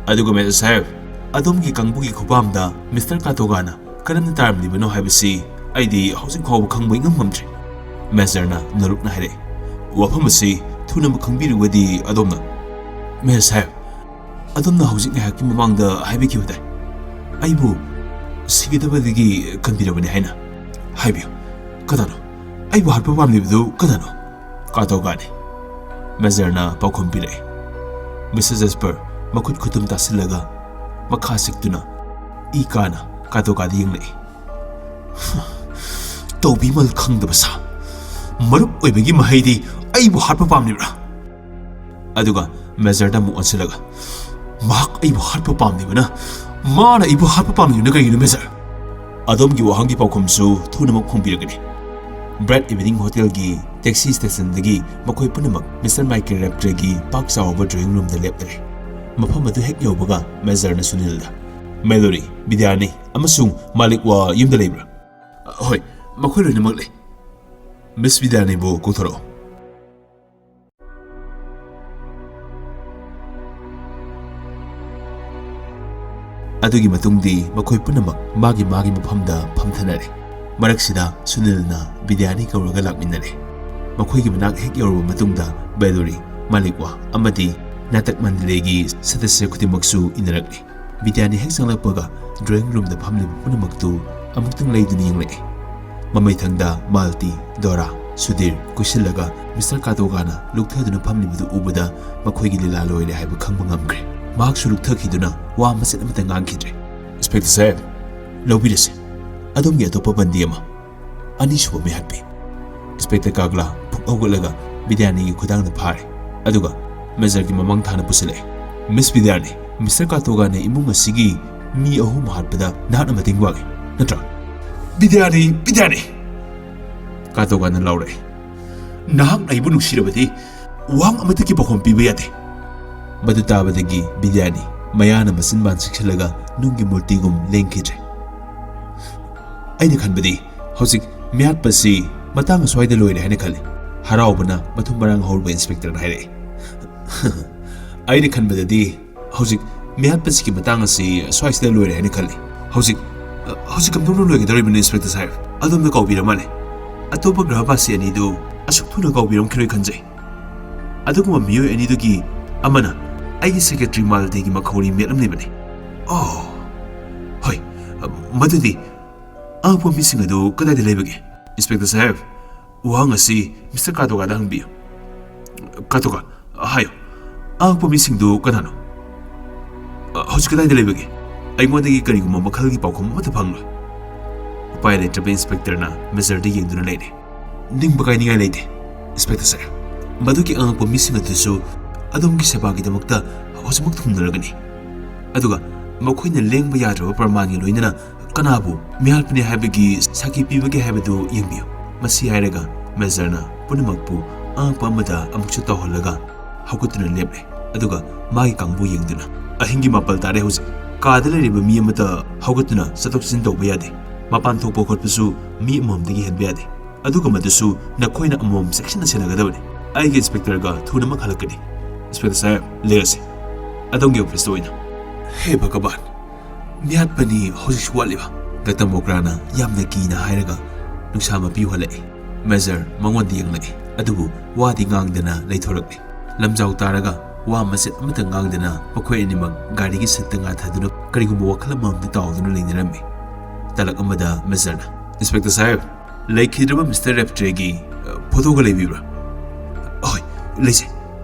ꯑꯗꯨꯒ ꯃꯦꯖꯔ ꯁꯥꯍꯦꯕ, ꯑꯗꯣꯝꯒꯤ ꯀꯥꯡꯕꯨꯒꯤ ꯈꯨꯄꯥꯝꯗ ꯃꯤꯁꯇꯔ ꯀꯥꯇꯣꯒꯥꯅ ꯀꯔꯝꯅ ꯇꯥꯔꯝꯂꯤꯕꯅꯣ ꯍꯥꯏꯕꯁꯤ ꯑꯩꯗꯤ ꯍꯧꯖꯤꯛ ꯐꯥꯎꯕ ꯈꯪꯕ ꯏꯉꯝ ꯉꯝꯗ꯭ꯔꯤ꯫ ꯃꯦꯖꯔꯅ ꯅꯣꯔꯨꯛꯅ ꯍꯥꯏꯔꯛꯏ꯫ ꯋꯥꯐꯝ ꯑꯁꯤ ꯊꯨꯅꯃꯛ ꯈꯪꯕꯤꯔꯒꯗꯤ ꯑꯗꯣꯝꯅ꯫ ꯃꯦꯖꯔ ꯁꯥꯍꯦꯕ, ꯑꯗꯣꯝꯅ ꯍꯧꯖꯤꯛ ꯉꯥꯏꯍꯥꯛꯀꯤ ꯃꯃꯥꯡꯗ ꯍꯥꯏꯕꯤꯈꯤꯕꯗꯥꯏ, ꯑꯩꯕꯨ ꯁꯤꯒꯗꯕꯗꯒꯤ ꯀꯟꯕꯤꯔꯕꯅꯤ ꯍꯥꯏꯅ? ꯍꯥꯏꯕꯤꯌꯨ, ꯀꯅꯥꯅꯣ? ꯑꯩꯕꯨ ꯍꯥꯠꯄ ꯄꯥꯝꯂꯤꯕꯗꯨ ꯀꯅꯥꯅꯣ? ꯀꯥꯇꯣꯒꯥꯅꯤ꯫ ꯃꯦꯖꯔꯅ ꯄꯥꯎꯈꯨꯝ ꯄꯤꯔꯛꯏ꯫ ꯃꯤꯁꯦꯁ ꯖꯦꯁꯄꯔ ꯃꯈꯨꯠ ꯈꯨꯇꯨꯝ ꯇꯥꯁꯤꯜꯂꯒ ꯃꯈꯥ ꯁꯤꯛꯇꯨꯅ ꯏ ꯀꯥꯅ ꯀꯥꯇꯣꯒꯥꯗ ꯌꯦꯡꯂꯛꯏ꯫ ꯇꯧꯕꯤꯃꯜ ꯈꯪꯗꯕ ꯁꯥ꯫ ꯃꯔꯨꯞ ꯑꯣꯏꯕꯒꯤ ꯃꯍꯩꯗꯤ ꯑꯩꯕꯨ ꯍꯥꯠꯄ ꯄꯥꯝꯂꯤꯕ꯭ꯔꯥ? ꯑꯗꯨꯒ ꯃꯦꯖꯔꯗ ꯑꯃꯨꯛ ꯑꯣꯟꯁꯤꯜꯂꯒ, "ꯃꯍꯥꯛ ꯑꯩꯕꯨ ꯍꯥꯠꯄ ꯄꯥꯝꯂꯤꯕꯅ, ꯃꯥꯅ ꯑꯩꯕꯨ ꯍꯥꯠꯄ ꯄꯥꯝꯂꯤꯕꯅ ꯀꯔꯤꯒꯤꯅꯣ, ꯃꯦꯖꯔ?" ꯑꯗꯣꯝꯒꯤ ꯋꯥꯍꯪꯒꯤ ꯄꯥꯎꯈꯨꯝꯁꯨ ꯊꯨꯅꯃꯛ ꯐꯣꯡꯕꯤꯔꯒꯅꯤ꯫ ꯕ꯭ꯔꯥꯏꯠ ꯏꯚꯤꯅꯤꯡ ꯍꯣꯇꯦꯜꯒꯤ ꯇꯦꯛꯁꯤ ꯁ꯭ꯇꯦꯁꯟꯗꯒꯤ ꯃꯈꯣꯏ ꯄꯨꯝꯅꯃꯛ ꯃꯤꯁꯇꯔ ꯃꯥꯏꯀꯦꯜ ꯔꯦꯞꯇ꯭ꯔꯦꯒꯤ ꯄꯥꯛ ꯆꯥꯎꯔꯕ ꯗ꯭ꯔꯣꯌꯤꯡ ꯔꯨꯝꯗ ꯂꯦꯞꯂꯔꯦ꯫ ꯃꯐꯝ ꯑꯗꯨ ꯍꯦꯛ ꯌꯧꯕꯒ ꯃꯦꯖꯔꯅ ꯁꯨꯅꯤꯜꯗ, "ꯃꯦꯂꯣꯔꯤ, ꯕꯤꯗ꯭ꯌꯥꯅꯤ ꯑꯃꯁꯨꯡ ꯃꯥꯂꯤꯛꯋꯥ ꯌꯨꯝꯗ ꯂꯩꯕ꯭ꯔꯥ?" "ꯍꯣꯏ, ꯃꯈꯣꯏ ꯂꯣꯏꯅꯃꯛ ꯂꯩ꯫" "ꯃꯤꯁ ꯕꯤꯗ꯭ꯌꯥꯅꯤꯕꯨ ꯀꯧꯊꯣꯔꯛꯎ꯫" ꯑꯗꯨꯒꯤ ꯃꯇꯨꯡꯗꯤ ꯃꯈꯣꯏ ꯄꯨꯝꯅꯃꯛ ꯃꯥꯒꯤ ꯃꯥꯒꯤ ꯃꯐꯝꯗ ꯐꯝꯊꯅꯔꯦ꯫ ꯃꯔꯛꯁꯤꯗ ꯁꯨꯅꯤꯜꯅ ꯕꯤꯗ꯭ꯌꯥꯅꯤ ꯀꯧꯔꯒ ꯂꯥꯛꯃꯤꯟꯅꯔꯦ꯫ ꯃꯈꯣꯏꯒꯤ ꯃꯅꯥꯛ ꯍꯦꯛ ꯌꯧꯔꯕ ꯃꯇꯨꯡꯗ ꯕꯦꯂꯨꯔꯤ, ꯃꯥꯂꯤꯛꯋꯥ ꯑꯃꯗꯤ ꯅꯥꯇꯛ ꯃꯟꯗꯂꯦꯒꯤ ꯁꯗꯁ꯭ꯌ ꯈꯨꯗꯤꯡꯃꯛꯁꯨ ꯏꯟꯅꯔꯛꯂꯤ꯫ ꯕꯤꯗ꯭ꯌꯥꯅꯤ ꯍꯦꯛ ꯆꯪꯂꯛꯄꯒ ꯗ꯭ꯔꯣꯌꯤꯡ ꯔꯨꯝꯗ ꯐꯝꯂꯤꯕ ꯄꯨꯝꯅꯃꯛꯇꯨ ꯑꯃꯨꯛꯇꯪ ꯂꯩꯗꯨꯅ ꯌꯦꯡꯂꯛꯏ꯫ ꯃꯃꯩꯊꯪꯗ ꯃꯥꯜꯇꯤ, ꯗꯣꯔꯥ, ꯁꯨꯙꯤꯔ ꯀꯣꯏꯁꯤꯜꯂꯒ ꯃꯤꯁꯇꯔ ꯀꯥꯇꯣꯒꯥꯅ ꯂꯨꯞꯊꯗꯨꯅ ꯐꯝꯂꯤꯕꯗꯨ ꯎꯕꯗ ꯃꯈꯣꯏꯒꯤ ꯂꯤꯂꯥ ꯂꯣꯏꯔꯦ ꯍꯥꯏꯕ ꯈꯪꯕ ꯉꯝꯈ꯭ꯔꯦ꯫ ꯃꯍꯥꯛꯁꯨ ꯂꯨꯞꯊꯈꯤꯗꯨꯅ ꯋꯥ ꯃꯆꯦꯠ ꯑꯃꯠꯇ ꯉꯥꯡꯈꯤꯗ꯭ꯔꯦ꯫ "ꯏꯟꯁꯄꯦꯛꯇꯔ ꯁꯥꯍꯦꯕ, ꯂꯧꯕꯤꯔꯁꯤ ꯑꯗꯣꯝꯒꯤ ꯑꯇꯣꯞꯄ ꯕꯟꯗꯤ ꯑꯃ, ꯑꯅꯤꯁꯨꯕ ꯃꯤꯍꯥꯠꯄꯤ꯫" ꯏꯟꯁꯄꯦꯛꯇꯔ ꯀꯥꯒꯂꯥ ꯐꯨꯛ ꯍꯧꯒꯠꯂꯒ ꯕꯤꯗ꯭ꯌꯥꯅꯤꯒꯤ ꯈꯨꯗꯥꯡꯗ ꯐꯥꯔꯦ, ꯑꯗꯨꯒ ꯃꯦꯖꯔꯒꯤ ꯃꯃꯥꯡ ꯊꯥꯅ ꯄꯨꯁꯤꯜꯂꯛꯑꯦ꯫ "ꯃꯤꯁ ꯕꯤꯗ꯭ꯌꯥꯅꯤ, ꯃꯤꯁꯇꯔ ꯀꯥꯇꯣꯒꯥꯅ ꯏꯃꯨꯡ ꯑꯁꯤꯒꯤ ꯃꯤ ꯑꯍꯨꯝ ꯍꯥꯠꯄꯗ ꯅꯍꯥꯛꯅ ꯃꯇꯦꯡ ꯄꯥꯡꯉꯤ, ꯅꯠꯇ꯭ꯔꯥ?" "ꯕꯤꯗ꯭ꯌꯥꯅꯤ, ꯕꯤꯗ꯭ꯌꯥꯅꯤ!" ꯀꯥꯇꯣꯒꯥꯅ ꯂꯥꯎꯔꯛꯑꯦ꯫ "ꯅꯍꯥꯛꯅ ꯑꯩꯕꯨ ꯅꯨꯡꯁꯤꯔꯕꯗꯤ ꯋꯥꯍꯪ ꯑꯃꯠꯇꯒꯤ ꯄꯥꯎꯈꯨꯝ ꯄꯤꯕ ꯌꯥꯗꯦ꯫" ꯃꯗꯨ ꯇꯥꯕꯗꯒꯤ ꯕꯤꯗ꯭ꯌꯥꯅꯤ ꯃꯌꯥꯅ ꯃꯆꯤꯟꯕꯥꯟ ꯆꯤꯛꯁꯤꯜꯂꯒ ꯅꯨꯡꯒꯤ ꯃꯨꯔꯇꯤꯒꯨꯝ ꯂꯦꯡꯈꯤꯗ꯭ꯔꯦ꯫ "ꯑꯩꯅ ꯈꯟꯕꯗꯤ ꯍꯧꯖꯤꯛ ꯃꯤꯍꯥꯠꯄꯁꯤ ꯃꯇꯥꯡ ꯑꯁ꯭ꯋꯥꯏꯗ ꯂꯣꯏꯔꯦ ꯍꯥꯏꯅ ꯈꯜꯂꯤ꯫" ꯍꯔꯥꯎꯕꯅ ꯃꯊꯨꯝ ꯃꯔꯥꯡ ꯍꯧꯔꯕ ꯏꯟꯁꯄꯦꯛꯇꯔꯅ ꯍꯥꯏꯔꯛꯏ꯫ "ꯑꯩꯅ ꯈꯟꯕꯗꯗꯤ ꯍꯧꯖꯤꯛ ꯃꯤꯍꯥꯠꯄꯁꯤꯒꯤ ꯃꯇꯥꯡ ꯑꯁꯤ ꯁ꯭ꯋꯥꯏꯁꯤꯗ ꯂꯣꯏꯔꯦ ꯍꯥꯏꯅ ꯈꯜꯂꯤ꯫ ꯍꯧꯖꯤꯛ, ꯑ, ꯍꯧꯖꯤꯛ ꯀꯝꯗꯧꯅ ꯂꯣꯏꯒꯗꯧꯔꯤꯕꯅꯣ, ꯏꯟꯁꯄꯦꯛꯇꯔ ꯁꯥꯍꯦꯕ? ꯑꯗꯣꯝꯅ ꯀꯥꯎꯕꯤꯔ ꯃꯥꯜꯂꯦ꯫ ꯑꯇꯣꯞꯄ ꯒ꯭ꯔꯍꯕꯥꯁꯤ ꯑꯅꯤꯗꯨ ꯑꯁꯨꯛ ꯊꯨꯅ ꯀꯥꯎꯕꯤꯔꯝꯈꯤꯔꯣꯏ ꯈꯟꯖꯩ꯫ ꯑꯗꯨꯒꯨꯝꯕ ꯃꯤꯑꯣꯏ ꯑꯅꯤꯗꯨꯒꯤ ꯑꯃꯅ ꯑꯩꯒꯤ ꯁꯦꯀ꯭ꯔꯦꯇꯔꯤ ꯃꯥꯜꯇꯦꯒꯤ ꯃꯈꯧꯔꯤ ꯃꯦꯠꯂꯝꯂꯤꯕꯅꯤ꯫" "ꯑꯣ, ꯍꯣꯏ, ꯑ, ꯃꯗꯨꯗꯤ ꯑꯉꯛꯄ ꯃꯤꯁꯤꯡ ꯑꯗꯨ ꯀꯗꯥꯏꯗ ꯂꯩꯕꯒꯦ?" "ꯏꯟꯁꯄꯦꯛꯇꯔ ꯁꯥꯍꯦꯕ, ꯋꯥꯍꯪ ꯑꯁꯤ ꯃꯤꯁꯇꯔ ꯀꯥꯇꯣꯒꯥꯗ ꯍꯪꯕꯤꯌꯨ꯫" "ꯀꯥꯇꯣꯒꯥ, ꯍꯥꯏꯌꯨ, ꯑꯉꯛꯄ ꯃꯤꯁꯤꯡꯗꯨ ꯀꯅꯥꯅꯣ? ꯑ, ꯍꯧꯖꯤꯛ ꯀꯗꯥꯏꯗ ꯂꯩꯕꯒꯦ? ꯑꯩꯉꯣꯟꯗꯒꯤ ꯀꯔꯤꯒꯨꯝꯕ ꯃꯈꯜꯒꯤ ꯄꯥꯎꯈꯨꯝ ꯑꯃꯠꯇ ꯐꯪꯂꯣꯏ꯫" ꯎꯄꯥꯏ ꯂꯩꯇ꯭ꯔꯕ ꯏꯟꯁꯄꯦꯛꯇꯔꯅ ꯃꯦꯖꯔꯗ ꯌꯦꯡꯗꯨꯅ ꯂꯩꯔꯦ꯫ "ꯅꯤꯡꯕ ꯀꯥꯏꯅꯤꯡꯉꯥꯏ ꯂꯩꯇꯦ, ꯏꯟꯁꯄꯦꯛꯇꯔ ꯁꯥꯍꯦꯕ꯫ ꯃꯗꯨꯒꯤ ꯑꯉꯛꯄ ꯃꯤꯁꯤꯡ ꯑꯗꯨꯁꯨ ꯑꯗꯣꯝꯒꯤ ꯁꯦꯕꯥꯒꯤꯗꯃꯛꯇ ꯍꯧꯖꯤꯛꯃꯛ ꯊꯨꯡꯅꯔꯒꯅꯤ꯫ ꯑꯗꯨꯒ ꯃꯈꯣꯏꯅ ꯂꯦꯡꯕ ꯌꯥꯗ꯭ꯔꯕ ꯄ꯭ꯔꯃꯥꯟꯒꯤ ꯂꯣꯏꯅꯅ ꯀꯅꯥꯕꯨ ꯃꯤꯍꯥꯠꯄꯅꯤ ꯍꯥꯏꯕꯒꯤ ꯁꯥꯈꯤ ꯄꯤꯕꯒꯦ ꯍꯥꯏꯕꯗꯨ ꯌꯦꯡꯕꯤꯌꯨ꯫" ꯃꯁꯤ ꯍꯥꯏꯔꯒ ꯃꯦꯖꯔꯅ ꯄꯨꯝꯅꯃꯛꯄꯨ ꯑꯉꯛꯄ ꯑꯃꯗ ꯑꯃꯨꯛꯁꯨ ꯇꯧꯍꯜꯂꯒ ꯍꯧꯒꯠꯇꯨꯅ ꯂꯦꯞꯂꯦ꯫ ꯑꯗꯨꯒ ꯃꯥꯒꯤ ꯀꯥꯡꯕꯨ ꯌꯦꯡꯗꯨꯅ, "ꯑꯍꯤꯡꯒꯤ ꯃꯥꯄꯜ ꯇꯥꯔꯦ ꯍꯧꯖꯤꯛ꯫ ꯀꯥꯗ ꯂꯩꯔꯤꯕ ꯃꯤ ꯑꯃꯠꯇ ꯍꯧꯒꯠꯇꯨꯅ ꯆꯠꯊꯣꯛ ꯆꯠꯁꯤꯟ ꯇꯧꯕ ꯌꯥꯗꯦ꯫ ꯃꯄꯥꯟ ꯊꯣꯛꯄ ꯈꯣꯠꯄꯁꯨ ꯃꯤ ꯑꯃꯃꯝꯗꯒꯤ ꯍꯦꯟꯕ ꯌꯥꯗꯦ꯫ ꯑꯗꯨꯒ ꯃꯗꯨꯁꯨ ꯅꯈꯣꯏꯅ ꯑꯃꯃꯝ ꯆꯦꯛꯁꯤꯟꯅ ꯁꯦꯟꯅꯒꯗꯕꯅꯤ꯫ ꯑꯩꯒꯤ ꯏꯟꯁꯄꯦꯛꯇꯔꯒ ꯊꯨꯅꯃꯛ ꯍꯜꯂꯛꯀꯅꯤ꯫" "ꯏꯟꯁꯄꯦꯛꯇꯔ ꯁꯥꯍꯦꯕ, ꯂꯦꯡꯉꯁꯤ꯫ ꯑꯗꯣꯝꯒꯤ ꯑꯣꯐꯤꯁꯇ ꯑꯣꯏꯅ꯫" "ꯍꯦ ꯚꯒꯕꯥꯟ, ꯃꯤꯍꯥꯠꯄꯅꯤ ꯍꯧꯖꯤꯛꯁꯨ ꯋꯥꯠꯂꯤꯕ?" ꯗꯥꯛꯇꯔ ꯃꯣꯒ꯭ꯔꯥꯅ ꯌꯥꯝꯅ ꯀꯤꯅ ꯍꯥꯏꯔꯒ ꯅꯨꯡꯁꯥ ꯃꯄꯤ ꯍꯣꯜꯂꯛꯏ꯫ ꯃꯦꯖꯔ ꯃꯉꯣꯟꯗ ꯌꯦꯡꯂꯛꯏ, ꯑꯗꯨꯕꯨ ꯋꯥꯗꯤ ꯉꯥꯡꯗꯅ ꯂꯩꯊꯣꯔꯛꯂꯤ꯫ ꯂꯝꯖꯥꯎ ꯇꯥꯔꯒ ꯋꯥ ꯃꯆꯦꯠ ꯑꯃꯠꯇ ꯉꯥꯡꯗꯅ ꯃꯈꯣꯏ ꯑꯅꯤꯃꯛ ꯒꯥꯔꯤꯒꯤ ꯁꯤꯠꯇ ꯉꯥꯊꯗꯨꯅ ꯀꯔꯤꯒꯨꯝꯕ ꯋꯥꯈꯜ ꯑꯃꯃꯝꯗ ꯇꯥꯎꯗꯨꯅ ꯂꯩꯅꯔꯝꯃꯤ꯫ ꯇꯂꯛ ꯑꯃꯗ ꯃꯦꯖꯔꯅ, "ꯏꯟꯁꯄꯦꯛꯇꯔ ꯁꯥꯍꯦꯕ, ꯂꯩꯈꯤꯗ꯭ꯔꯕ ꯃꯤꯁꯇꯔ ꯔꯦꯞꯇ꯭ꯔꯦꯒꯤ, ꯑ, ꯐꯣꯇꯣꯒ ꯂꯩꯕꯤꯕ꯭ꯔꯥ?" "ꯍꯣꯏ, ꯂꯩꯖꯩ꯫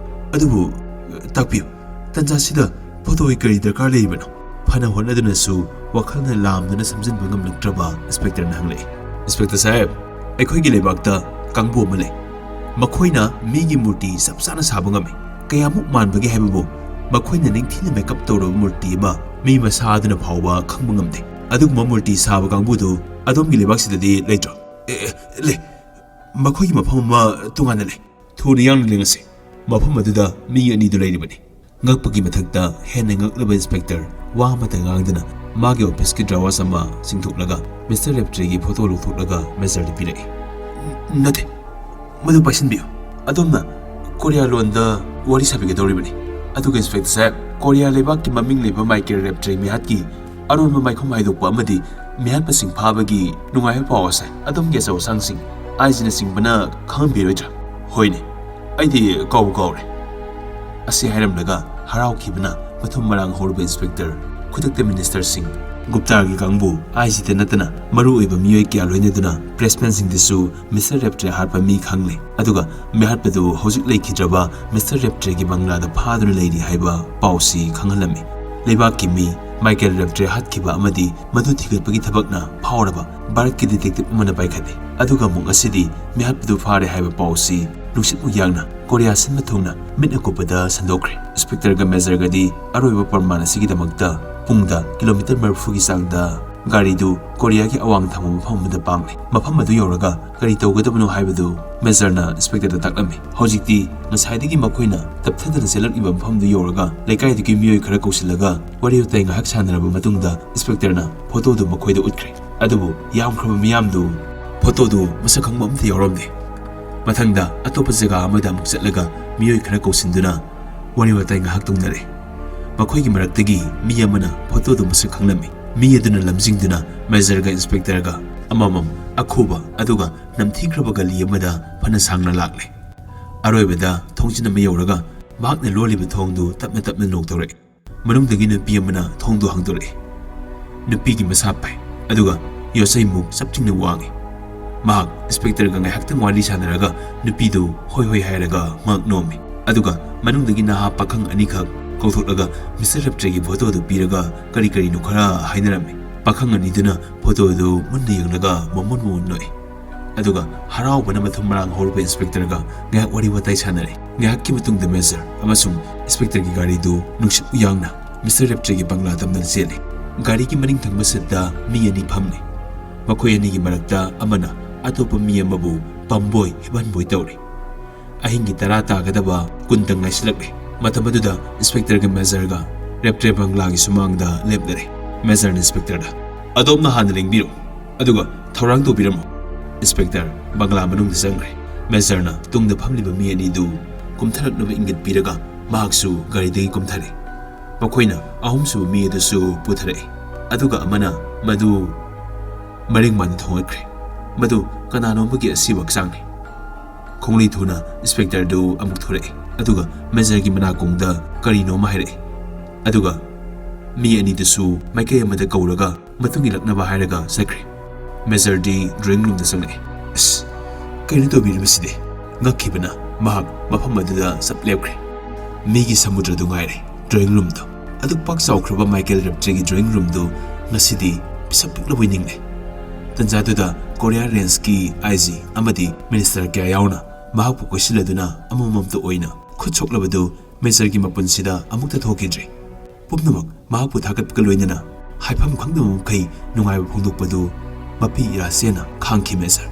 ꯑꯗꯨꯕꯨ, ꯑ, ꯇꯥꯛꯄꯤꯌꯨ, ꯇꯟꯖꯥꯁꯤꯗ ꯐꯣꯇꯣꯒꯤ ꯀꯔꯤ ꯗꯔꯀꯥꯔ ꯂꯩꯔꯤꯕꯅꯣ? ꯐꯅ ꯍꯣꯠꯅꯗꯨꯅꯁꯨ ꯋꯥꯈꯜꯅ ꯂꯥꯝꯗꯨꯅ ꯁꯝꯖꯤꯟꯕ ꯉꯝꯂꯛꯇ꯭ꯔꯕ ꯏꯟꯁꯄꯦꯛꯇꯔꯅ ꯍꯪꯂꯛꯏ꯫ "ꯏꯟꯁꯄꯦꯛꯇꯔ ꯁꯥꯍꯦꯕ, ꯑꯩꯈꯣꯏꯒꯤ ꯂꯩꯕꯥꯛꯇ ꯀꯥꯡꯕꯨ ꯑꯃ ꯂꯩ꯫ ꯃꯈꯣꯏꯅ ꯃꯤꯒꯤ ꯃꯨꯔꯇꯤ ꯆꯞ ꯆꯥꯅ ꯁꯥꯕ ꯉꯝꯃꯤ꯫ ꯀꯌꯥꯃꯨꯛ ꯃꯥꯟꯕꯒꯦ ꯍꯥꯏꯕꯕꯨ ꯃꯈꯣꯏꯅ ꯅꯤꯡꯊꯤꯅ ꯃꯦꯀꯞ ꯇꯧꯔꯕ ꯃꯨꯔꯇꯤ ꯑꯃ ꯃꯤ ꯃꯁꯥ ꯑꯗꯨꯅ ꯐꯥꯎꯕ ꯈꯪꯕ ꯉꯝꯗꯦ꯫ ꯑꯗꯨꯒꯨꯝꯕ ꯃꯨꯔꯇꯤ ꯁꯥꯕ ꯀꯥꯡꯕꯨꯗꯨ ꯑꯗꯣꯝꯒꯤ ꯂꯩꯕꯥꯛꯁꯤꯗꯗꯤ ꯂꯩꯇ꯭ꯔꯣ?" "ꯑꯦ, ꯑꯦ, ꯂꯩ꯫ ꯃꯈꯣꯏꯒꯤ ꯃꯐꯝ ꯑꯃ ꯇꯣꯉꯥꯟꯅ ꯂꯩ꯫ ꯊꯨꯅ ꯌꯥꯡꯅ ꯂꯦꯡꯉꯁꯤ꯫ ꯃꯐꯝ ꯑꯗꯨꯗ ꯃꯤ ꯑꯅꯤꯗꯨ ꯂꯩꯔꯤꯕꯅꯤ"꯫ ꯉꯛꯄꯒꯤ ꯃꯊꯛꯇ ꯍꯦꯟꯅ ꯉꯛꯂꯕ ꯏꯟꯁꯄꯦꯛꯇꯔ ꯋꯥ ꯑꯃꯠꯇ ꯉꯥꯡꯗꯅ ꯃꯥꯒꯤ ꯑꯣꯐꯤꯁꯀꯤ ꯗ꯭ꯔꯥꯋꯔꯁ ꯑꯃ ꯆꯤꯡꯊꯣꯛꯂꯒ ꯃꯤꯁꯇꯔ ꯔꯦꯞꯇ꯭ꯔꯤꯒꯤ ꯐꯣꯇꯣ ꯂꯧꯊꯣꯛꯂꯒ ꯃꯦꯖꯔꯗ ꯄꯤꯔꯛꯏ꯫ "ꯅꯠꯇꯦ, ꯃꯗꯨ ꯄꯥꯏꯁꯤꯟꯕꯤꯌꯨ꯫ ꯑꯗꯣꯝꯅ ꯀꯣꯔꯤꯌꯥ ꯂꯣꯟꯗ ꯋꯥꯔꯤ ꯁꯥꯕꯤꯒꯗꯧꯔꯤꯕꯅꯤ꯫ ꯑꯗꯨꯒ ꯏꯟꯁꯄꯦꯛꯇꯔ ꯁꯥꯍꯦꯕ, ꯀꯣꯔꯤꯌꯥ ꯂꯩꯕꯥꯛꯀꯤ ꯃꯃꯤꯡ ꯂꯩꯕ ꯃꯥꯏꯀꯦꯜ ꯔꯦꯞꯇ꯭ꯔꯤ ꯃꯤꯍꯥꯠꯀꯤ ꯑꯔꯣꯟꯕ ꯃꯥꯏꯈꯨꯝ ꯍꯥꯏꯗꯣꯛꯄ ꯑꯃꯗꯤ ꯃꯤꯍꯥꯠꯄꯁꯤꯡ ꯐꯥꯕꯒꯤ ꯅꯨꯡꯉꯥꯏꯕ ꯄꯥꯎ ꯑꯁꯦ ꯑꯗꯣꯝꯒꯤ ꯑꯆꯧ ꯑꯁꯥꯡꯁꯤꯡ, ꯑꯥꯏ ꯖꯤꯅꯆꯤꯡꯕꯅ ꯈꯪꯍꯟꯕꯤꯔꯣꯏꯗ꯭ꯔꯥ?" "ꯍꯣꯏꯅꯦ, ꯑꯩꯗꯤ ꯀꯥꯎꯕ ꯀꯥꯎꯔꯦ"꯫ ꯑꯁꯤ ꯍꯥꯏꯔꯝꯂꯒ ꯍꯔꯥꯎꯈꯤꯕꯅ ꯃꯊꯨꯝ ꯃꯔꯥꯡ ꯍꯧꯔꯕ ꯏꯟꯁꯄꯦꯛꯇꯔ ꯈꯨꯗꯛꯇ ꯃꯤꯅꯤꯁꯇꯔꯁꯤꯡ, ꯒꯨꯞꯇꯥꯒꯤ ꯀꯥꯡꯕꯨ, ꯑꯥꯏ ꯖꯤꯗ ꯅꯠꯇꯅ ꯃꯔꯨ ꯑꯣꯏꯕ ꯃꯤꯑꯣꯏ ꯀꯌꯥ ꯂꯣꯏꯅꯗꯨꯅ ꯄ꯭ꯔꯦꯁꯃꯦꯟꯁꯤꯡꯗꯁꯨ ꯃꯤꯁꯇꯔ ꯔꯦꯞꯇ꯭ꯔꯦ ꯍꯥꯠꯄ ꯃꯤ ꯈꯪꯂꯦ꯫ ꯑꯗꯨꯒ ꯃꯤꯍꯥꯠꯄꯗꯨ ꯍꯧꯖꯤꯛ ꯂꯩꯈꯤꯗ꯭ꯔꯕ ꯃꯤꯁꯇꯔ ꯔꯦꯞꯇ꯭ꯔꯦꯒꯤ ꯕꯪꯂꯥꯗ ꯐꯥꯗꯨꯅ ꯂꯩꯔꯤ ꯍꯥꯏꯕ ꯄꯥꯎꯁꯤ ꯈꯪꯍꯜꯂꯝꯃꯤ꯫ ꯂꯩꯕꯥꯛꯀꯤ ꯃꯤ ꯃꯥꯏꯀꯦꯜ ꯔꯦꯞꯇ꯭ꯔꯦ ꯍꯥꯠꯈꯤꯕ ꯑꯃꯗꯤ ꯃꯗꯨ ꯊꯤꯒꯠꯄꯒꯤ ꯊꯕꯛꯅ ꯐꯥꯎꯔꯕ ꯚꯥꯔꯠꯀꯤ ꯗꯤꯇꯦꯛꯇꯤꯚ ꯑꯃꯅ ꯄꯥꯏꯈꯠꯂꯤ꯫ ꯑꯗꯨꯒ ꯑꯃꯨꯛ ꯉꯁꯤꯗꯤ ꯃꯤꯍꯥꯠꯄꯗꯨ ꯐꯥꯔꯦ ꯍꯥꯏꯕ ꯄꯥꯎꯁꯤ ꯅꯨꯡꯁꯤꯠꯃꯨꯛ ꯌꯥꯡꯅ ꯀꯣꯔꯤꯌꯥ ꯁꯤꯟꯕ ꯊꯨꯡꯅ ꯃꯤꯠ ꯑꯀꯨꯞꯄꯗ ꯁꯟꯗꯣꯛꯈ꯭ꯔꯦ꯫ ꯏꯟꯁꯄꯦꯛꯇꯔꯒ ꯃꯦꯖꯔꯒꯗꯤ ꯑꯔꯣꯏꯕ ꯄ꯭ꯔꯃꯥꯟ ꯑꯁꯤꯒꯤꯗꯃꯛꯇ ꯄꯨꯡꯗ ꯀꯤꯂꯣꯃꯤꯇꯔ ꯃꯔꯤꯐꯨꯒꯤ ꯆꯥꯡꯗ ꯒꯥꯔꯤꯗꯨ ꯀꯣꯔꯤꯌꯥꯒꯤ ꯑꯋꯥꯡ ꯊꯪꯕ ꯃꯐꯝ ꯑꯃꯗ ꯄꯥꯡꯂꯦ꯫ ꯃꯐꯝ ꯑꯗꯨ ꯌꯧꯔꯒ ꯀꯔꯤ ꯇꯧꯒꯗꯕꯅꯣ ꯍꯥꯏꯕꯗꯨ ꯃꯦꯖꯔꯅ ꯏꯟꯁꯄꯦꯛꯇꯔꯗ ꯇꯥꯛꯂꯝꯃꯤ꯫ ꯍꯧꯖꯤꯛꯇꯤ ꯉꯁꯥꯏꯗꯒꯤ ꯃꯈꯣꯏꯅ ꯇꯞꯊꯗꯅ ꯆꯦꯜꯂꯛꯂꯤꯕ ꯃꯐꯝꯗꯨ ꯌꯧꯔꯒ ꯂꯩꯀꯥꯏꯗꯨꯒꯤ ꯃꯤꯑꯣꯏ ꯈꯔ ꯀꯧꯁꯤꯜꯂꯒ ꯋꯥꯔꯤ ꯋꯥꯇꯥꯏ ꯉꯥꯏꯍꯥꯛ ꯁꯥꯟꯅꯔꯕ ꯃꯇꯨꯡꯗ ꯏꯟꯁꯄꯦꯛꯇꯔꯅ ꯐꯣꯇꯣꯗꯨ ꯃꯈꯣꯏꯗ ꯎꯠꯈ꯭ꯔꯦ꯫ ꯑꯗꯨꯕꯨ ꯌꯥꯝꯈ꯭ꯔꯕ ꯃꯤꯌꯥꯝꯗꯨ ꯐꯣꯇꯣꯗꯨ ꯃꯁꯛ ꯈꯪꯕ ꯑꯝꯇ ꯌꯥꯎꯔꯝꯗꯦ꯫ ꯃꯊꯪꯗ ꯑꯇꯣꯞꯄ ꯖꯒꯥ ꯑꯃꯗ ꯑꯃꯨꯛ ꯆꯠꯂꯒ ꯃꯤꯑꯣꯏ ꯈꯔ ꯀꯧꯁꯤꯟꯗꯨꯅ ꯋꯥꯔꯤ ꯋꯥꯇꯥꯏ ꯉꯥꯏꯍꯥꯛ ꯇꯧꯅꯔꯦ꯫ ꯃꯈꯣꯏꯒꯤ ꯃꯔꯛꯇꯒꯤ ꯃꯤ ꯑꯃꯅ ꯐꯣꯇꯣꯗꯨ ꯃꯁꯛ ꯈꯪꯂꯝꯃꯤ꯫ ꯃꯤ ꯑꯗꯨꯅ ꯂꯝꯖꯤꯡꯗꯨꯅ ꯃꯦꯖꯔꯒ ꯏꯟꯁꯄꯦꯛꯇꯔꯒ ꯑꯃꯃꯝ ꯑꯈꯨꯕ ꯑꯗꯨꯒ ꯅꯝꯊꯤꯈ꯭ꯔꯕ ꯒꯂꯤ ꯑꯃꯗ ꯐꯅ ꯁꯥꯡꯅ ꯂꯥꯛꯂꯦ꯫ ꯑꯔꯣꯏꯕꯗ ꯊꯣꯡꯖꯤꯟ ꯑꯃ ꯌꯧꯔꯒ ꯃꯍꯥꯛꯅ ꯂꯣꯜꯂꯤꯕ ꯊꯣꯡꯗꯨ ꯇꯞꯅ ꯇꯞꯅ knock ꯇꯧꯔꯛꯏ꯫ ꯃꯅꯨꯡꯗꯒꯤ ꯅꯨꯄꯤ ꯑꯃꯅ ꯊꯣꯡꯗꯨ ꯍꯥꯡꯗꯣꯔꯛꯏ꯫ ꯅꯨꯄꯤꯒꯤ ꯃꯁꯥ ꯄꯥꯏ, ꯑꯗꯨꯒ ꯌꯣꯠꯆꯩꯃꯨꯛ ꯆꯞ ꯇꯤꯡꯅ ꯋꯥꯡꯏ꯫ ꯃꯍꯥꯛ ꯏꯟꯁꯄꯦꯛꯇꯔꯒ ꯉꯥꯏꯍꯥꯛꯇꯪ ꯋꯥꯔꯤ ꯁꯥꯟꯅꯔꯒ ꯅꯨꯄꯤꯗꯨ ꯍꯣꯏ ꯍꯣꯏ ꯍꯥꯏꯔꯒ ꯃꯍꯥꯛ ꯅꯣꯝꯃꯤ꯫ ꯑꯗꯨꯒ ꯃꯅꯨꯡꯗꯒꯤ ꯅꯍꯥ ꯄꯥꯈꯪ ꯑꯅꯤꯈꯛ ꯀꯧꯊꯣꯛꯂꯒ ꯃꯤꯁꯇꯔ ꯔꯦꯞꯇ꯭ꯔꯦꯒꯤ ꯐꯣꯇꯣꯗꯨ ꯄꯤꯔꯒ ꯀꯔꯤ ꯀꯔꯤꯅꯣ ꯈꯔ ꯍꯥꯏꯅꯔꯝꯃꯤ꯫ ꯄꯥꯈꯪ ꯑꯅꯤꯗꯨꯅ ꯐꯣꯇꯣꯗꯨ ꯃꯨꯟꯅ ꯌꯦꯡꯂꯒ ꯃꯃꯨꯟ ꯃꯃꯨꯟ ꯅꯣꯛꯏ꯫ ꯑꯗꯨꯒ ꯍꯔꯥꯎꯕꯅ ꯃꯊꯨꯝ ꯃꯔꯥꯡ ꯍꯧꯔꯕ ꯏꯟꯁꯄꯦꯛꯇꯔꯒ ꯉꯥꯏꯍꯥꯛ ꯋꯥꯔꯤ ꯋꯥꯇꯥꯏ ꯁꯥꯟꯅꯔꯦ꯫ ꯉꯥꯏꯍꯥꯛꯀꯤ ꯃꯇꯨꯡꯗ ꯃꯦꯖꯔ ꯑꯃꯁꯨꯡ ꯏꯟꯁꯄꯦꯛꯇꯔꯒꯤ ꯒꯥꯔꯤꯗꯨ ꯅꯨꯡꯁꯤꯠ ꯎꯌꯥꯡꯅ ꯃꯤꯁꯇꯔ ꯔꯦꯞꯇ꯭ꯔꯦꯒꯤ ꯕꯪꯒ꯭ꯂꯥ ꯇꯝꯅ ꯆꯦꯜꯂꯤ꯫ ꯒꯥꯔꯤꯒꯤ ꯃꯅꯤꯡ ꯊꯪꯕ ꯁꯤꯠꯇ ꯃꯤ ꯑꯅꯤ ꯐꯝꯂꯤ꯫ ꯃꯈꯣꯏ ꯑꯅꯤꯒꯤ ꯃꯔꯛꯇ ꯑꯃꯅ ꯑꯇꯣꯞꯄ ꯃꯤ ꯑꯃꯕꯨ ꯄꯝꯕꯣꯏ ꯍꯤꯞꯍꯟꯕꯣꯏ ꯇꯧꯔꯤ꯫ ꯑꯍꯤꯡꯒꯤ ꯇꯔꯥ ꯇꯥꯒꯗꯕ ꯀꯨꯟꯇꯪ ꯉꯥꯏꯁꯤꯜꯂꯛꯂꯦ꯫ ꯃꯇꯝ ꯑꯗꯨꯗ ꯏꯟꯁꯄꯦꯛꯇꯔꯒ ꯃꯦꯖꯔꯒ ꯔꯦꯞꯇ꯭ꯔꯦ ꯕꯪꯒ꯭ꯂꯥꯒꯤ ꯁꯨꯃꯥꯡꯗ ꯂꯦꯞꯅꯔꯦ꯫ ꯃꯦꯖꯔꯅ ꯏꯟꯁꯄꯦꯛꯇꯔꯗ, "ꯑꯗꯣꯝꯅ ꯍꯥꯟꯅ ꯂꯦꯡꯕꯤꯔꯣ, ꯑꯗꯨꯒ ꯊꯧꯔꯥꯡ ꯇꯧꯕꯤꯔꯝꯃꯣ꯫" ꯏꯟꯁꯄꯦꯛꯇꯔ ꯕꯪꯒ꯭ꯂꯥ ꯃꯅꯨꯡꯗ ꯆꯪꯈ꯭ꯔꯦ꯫ ꯃꯦꯖꯔꯅ ꯇꯨꯡꯗ ꯐꯝꯂꯤꯕ ꯃꯤ ꯑꯅꯤꯗꯨ ꯀꯨꯝꯊꯔꯛꯅꯕ ꯏꯪꯒꯤꯠ ꯄꯤꯔꯒ ꯃꯍꯥꯛꯁꯨ ꯒꯥꯔꯤꯗꯒꯤ ꯀꯨꯝꯊꯔꯦ꯫ ꯃꯈꯣꯏꯅ ꯑꯍꯨꯝꯁꯨꯕ ꯃꯤ ꯑꯗꯨꯁꯨ ꯄꯨꯊꯔꯛꯏ, ꯑꯗꯨꯒ ꯑꯃꯅ ꯃꯗꯨ ꯃꯔꯤꯡ ꯃꯥꯟꯗ ꯊꯣꯡꯒꯠꯈ꯭ꯔꯦ꯫ ꯃꯗꯨ ꯀꯅꯥꯅꯣ ꯑꯃꯒꯤ ꯑꯁꯤꯕ ꯍꯛꯆꯥꯡꯅꯤ꯫ ꯈꯣꯡꯂꯩ ꯊꯨꯅ ꯏꯟꯁꯄꯦꯛꯇꯔꯗꯨ ꯑꯃꯨꯛ ꯊꯣꯔꯛꯏ, ꯑꯗꯨꯒ ꯃꯦꯖꯔꯒꯤ ꯃꯅꯥꯀꯣꯡꯗ ꯀꯔꯤꯅꯣ ꯑꯃ ꯍꯥꯏꯔꯛꯏ꯫ ꯑꯗꯨꯒ ꯃꯤ ꯑꯅꯤꯗꯨꯁꯨ ꯃꯥꯏꯀꯩ ꯑꯃꯗ ꯀꯧꯔꯒ ꯃꯇꯨꯡ ꯏꯜꯂꯛꯅꯕ ꯍꯥꯏꯔꯒ ꯆꯠꯈ꯭ꯔꯦ꯫ ꯃꯦꯖꯔꯗꯤ ꯗ꯭ꯔꯣꯌꯤꯡ ꯔꯨꯝꯗ ꯆꯪꯂꯛꯏ꯫ "ꯑꯁ, ꯀꯩꯅꯣ ꯇꯧꯕꯤꯔꯤꯕꯁꯤꯗꯤ?" ꯉꯛꯈꯤꯕꯅ ꯃꯍꯥꯛ ꯃꯐꯝ ꯑꯗꯨꯗ ꯆꯞ ꯂꯦꯞꯈ꯭ꯔꯦ꯫ ꯃꯤꯒꯤ ꯁꯃꯨꯗ꯭ꯔꯗꯨ ꯉꯥꯏꯔꯦ ꯗ꯭ꯔꯣꯌꯤꯡ ꯔꯨꯝꯗꯨ꯫ ꯑꯗꯨꯛ ꯄꯥꯛ ꯆꯥꯎꯈ꯭ꯔꯕ ꯃꯥꯏꯀꯦꯜ ꯔꯦꯞꯇ꯭ꯔꯤꯒꯤ ꯗ꯭ꯔꯣꯌꯤꯡ ꯔꯨꯝꯗꯨ ꯉꯁꯤꯗꯤ ꯄꯤꯁꯛ ꯄꯤꯛꯂꯕꯣꯏ ꯅꯤꯡꯂꯦ꯫ ꯇꯟꯖꯥꯗꯨꯗ ꯀꯣꯔꯤꯌꯥ ꯔꯦꯟꯖꯀꯤ ꯑꯥꯏ ꯖꯤ ꯑꯃꯗꯤ ꯃꯤꯅꯤꯁꯇꯔ ꯀꯌꯥ ꯌꯥꯎꯅ ꯃꯍꯥꯛꯄꯨ ꯀꯣꯏꯁꯤꯜꯂꯗꯨꯅ ꯑꯃꯃꯝꯇ ꯑꯣꯏꯅ ꯈꯨꯠ ꯁꯣꯛꯂꯕꯗꯨ ꯃꯦꯖꯔꯒꯤ ꯃꯄꯨꯟꯁꯤꯗ ꯑꯃꯨꯛꯇ ꯊꯣꯛꯈꯤꯗ꯭ꯔꯤ꯫ ꯄꯨꯝꯅꯃꯛ ꯃꯍꯥꯛꯄꯨ ꯊꯥꯒꯠꯄꯒ ꯂꯣꯏꯅꯅ ꯍꯥꯏꯐꯝ ꯈꯪꯗꯕ ꯃꯈꯩ ꯅꯨꯡꯉꯥꯏꯕ ꯐꯣꯡꯗꯣꯛꯄꯗꯨ ꯃꯄꯤ ꯏꯔꯥ ꯆꯦꯟꯅ ꯈꯥꯡꯈꯤ ꯃꯦꯖꯔ꯫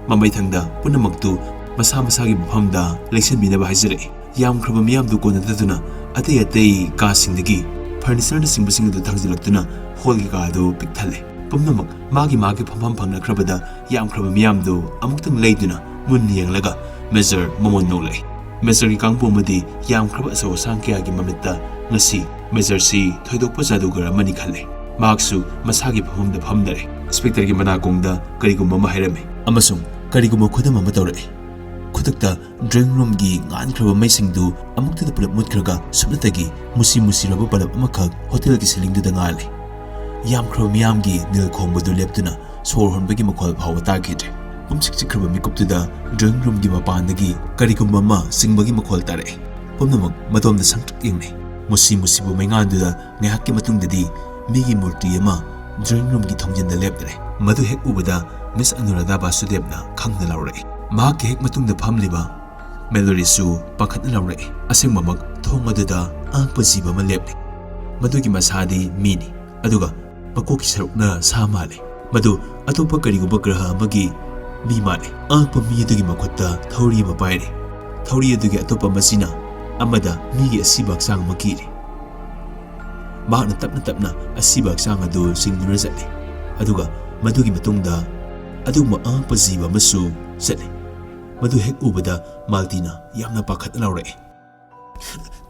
ꯃꯃꯩꯊꯪꯗ ꯄꯨꯝꯅꯃꯛꯇꯨ ꯃꯁꯥ ꯃꯁꯥꯒꯤ ꯃꯐꯝꯗ ꯂꯦꯡꯁꯤꯟꯕꯤꯅꯕ ꯍꯥꯏꯖꯔꯛꯏ꯫ ꯌꯥꯝꯈ꯭ꯔꯕ ꯃꯤꯌꯥꯝꯗꯨ ꯀꯣꯟꯅꯗꯗꯨꯅ ꯑꯇꯩ ꯑꯇꯩ ꯀꯥꯁꯤꯡꯗꯒꯤ ꯐꯔꯅꯤꯆꯔꯅꯆꯤꯡꯕꯁꯤꯡ ꯑꯗꯨ ꯊꯥꯡꯖꯤꯜꯂꯛꯇꯨꯅ ꯍꯣꯜꯒꯤ ꯀꯥ ꯑꯗꯨ ꯄꯤꯛ ꯊꯜꯂꯦ꯫ ꯄꯨꯝꯅꯃꯛ ꯃꯥꯒꯤ ꯃꯥꯒꯤ ꯐꯝꯐꯝ ꯐꯪꯅꯈ꯭ꯔꯕꯗ ꯌꯥꯝꯈ꯭ꯔꯕ ꯃꯤꯌꯥꯝꯗꯨ ꯑꯃꯨꯛꯇꯪ ꯂꯩꯗꯨꯅ ꯃꯨꯟꯅ ꯌꯦꯡꯂꯒ ꯃꯦꯖꯔ ꯃꯃꯣꯟ ꯅꯣꯛꯂꯛꯏ꯫ ꯃꯦꯖꯔꯒꯤ ꯀꯥꯡꯕꯨ ꯑꯃꯗꯤ ꯌꯥꯝꯈ꯭ꯔꯕ ꯑꯆꯧ ꯑꯁꯥꯡ ꯀꯌꯥꯒꯤ ꯃꯃꯤꯠꯇ ꯉꯁꯤ ꯃꯦꯖꯔꯁꯤ ꯊꯣꯏꯗꯣꯛꯄ ꯖꯥꯗꯨꯒꯔ ꯑꯃꯅꯤ ꯈꯜꯂꯦ꯫ ꯃꯍꯥꯛꯁꯨ ꯃꯁꯥꯒꯤ ꯐꯝꯐꯝꯗ ꯐꯝꯗꯔꯦ꯫ ꯏꯟꯁꯄꯦꯛꯇꯔꯒꯤ ꯃꯅꯥꯀꯣꯡꯗ ꯀꯔꯤꯒꯨꯝꯕ ꯑꯃ ꯍꯥꯏꯔꯝꯃꯤ ꯑꯃꯁꯨꯡ ꯀꯔꯤꯒꯨꯝꯕ ꯈꯨꯗꯝ ꯑꯃ ꯇꯧꯔꯛꯏ꯫ ꯈꯨꯗꯛꯇ ꯗ꯭ꯔꯣꯌꯤꯡ ꯔꯨꯝꯒꯤ ꯉꯥꯟꯈ꯭ꯔꯕ ꯃꯩꯁꯤꯡꯗꯨ ꯑꯃꯨꯛꯇꯗ ꯄꯨꯂꯞ ꯃꯨꯠꯈ꯭ꯔꯒ ꯁꯨꯞꯅꯇꯒꯤ ꯃꯨꯁꯤ ꯃꯨꯁꯤꯔꯕ ꯕꯜꯕ ꯑꯃꯈꯛ ꯍꯣꯇꯦꯜꯒꯤ ꯁꯤꯂꯤꯡꯗꯨꯗ ꯉꯥꯜꯂꯤ꯫ ꯌꯥꯝꯈ꯭ꯔꯕ ꯃꯤꯌꯥꯝꯒꯤ ꯅꯤꯜ ꯈꯣꯡꯕꯗꯨ ꯂꯦꯞꯇꯨꯅ ꯁꯣꯔ ꯍꯣꯟꯕꯒꯤ ꯃꯈꯣꯜ ꯐꯥꯎꯕ ꯇꯥꯈꯤꯗ꯭ꯔꯦ꯫ ꯄꯨꯝꯁꯤꯛ ꯆꯤꯛꯈ꯭ꯔꯕ ꯃꯤꯀꯨꯞꯇꯨꯗ ꯗ꯭ꯔꯣꯌꯤꯡ ꯔꯨꯝꯒꯤ ꯃꯄꯥꯟꯗꯒꯤ ꯀꯔꯤꯒꯨꯝꯕ ꯑꯃ ꯆꯤꯡꯕꯒꯤ ꯃꯈꯣꯜ ꯇꯥꯔꯛꯏ꯫ ꯄꯨꯝꯅꯃꯛ ꯃꯗꯣꯝꯗ ꯁꯪꯇ꯭ꯔꯤꯛ ꯌꯦꯡꯅꯩ꯫ ꯃꯨꯁꯤ ꯃꯨꯁꯤꯕꯨ ꯃꯩꯉꯥꯟꯗꯨꯗ ꯉꯥꯏꯍꯥꯛꯀꯤ ꯃꯇꯨꯡꯗꯗꯤ ꯃꯤꯒꯤ ꯃꯨꯔꯇꯤ ꯑꯃ drawing roomꯒꯤ ꯊꯣꯡꯖꯤꯟꯗ ꯂꯦꯞꯂꯦ꯫ ꯃꯗꯨ ꯍꯦꯛ ꯎꯕꯗ ꯃꯤꯁ ꯑꯅꯨꯔꯥꯙꯥ ꯕꯥꯁꯨꯗꯦꯕꯅ ꯈꯪꯅ ꯂꯥꯎꯔꯛꯏ꯫ ꯃꯍꯥꯛꯀꯤ ꯍꯦꯛ ꯃꯇꯨꯡꯗ ꯐꯝꯂꯤꯕ ꯃꯦꯂꯣꯔꯤꯁꯨ ꯄꯥꯈꯠꯅ ꯂꯥꯎꯔꯛꯏ꯫ ꯑꯁꯦꯡꯕꯃꯛ ꯊꯣꯡ ꯑꯗꯨꯗ ꯑꯉꯛꯄ ꯖꯤꯕ ꯑꯃ ꯂꯦꯞꯂꯤ꯫ ꯃꯗꯨꯒꯤ ꯃꯁꯥꯗꯤ ꯃꯤꯅꯤ, ꯑꯗꯨꯒ ꯃꯀꯣꯛꯀꯤ ꯁꯔꯨꯛꯅ ꯁꯥ ꯃꯥꯜꯂꯤ꯫ ꯃꯗꯨ ꯑꯇꯣꯞꯄ ꯀꯔꯤꯒꯨꯝꯕ ꯒ꯭ꯔꯍ ꯑꯃꯒꯤ ꯃꯤ ꯃꯥꯜꯂꯤ꯫ ꯑꯉꯛꯄ ꯃꯤ ꯑꯗꯨꯒꯤ ꯃꯈꯨꯠꯇ ꯊꯧꯔꯤ ꯑꯃ ꯄꯥꯏꯔꯤ꯫ ꯊꯧꯔꯤ ꯑꯗꯨꯒꯤ ꯑꯇꯣꯞꯄ ꯃꯆꯤꯅ ꯑꯃꯗ ꯃꯤꯒꯤ ꯑꯁꯤꯕ ꯍꯛꯆꯥꯡ ꯑꯃ ꯀꯤꯔꯤ꯫ ꯃꯍꯥꯛꯅ ꯇꯞꯅ ꯇꯞꯅ ꯑꯁꯤꯕ ꯍꯛꯆꯥꯡ ꯑꯗꯨ ꯆꯤꯡꯗꯨꯅ ꯆꯠꯂꯤ, ꯑꯗꯨꯒ ꯃꯗꯨꯒꯤ ꯃꯇꯨꯡꯗ ꯑꯗꯨꯒꯨꯝꯕ ꯑꯉꯛꯄ ꯖꯤꯕ ꯑꯃꯁꯨ ꯆꯠꯂꯤ꯫ ꯃꯗꯨ ꯍꯦꯛ ꯎꯕꯗ ꯃꯥꯜꯇꯤꯅ ꯌꯥꯝꯅ ꯄꯥꯈꯠꯅ ꯂꯥꯎꯔꯛꯏ,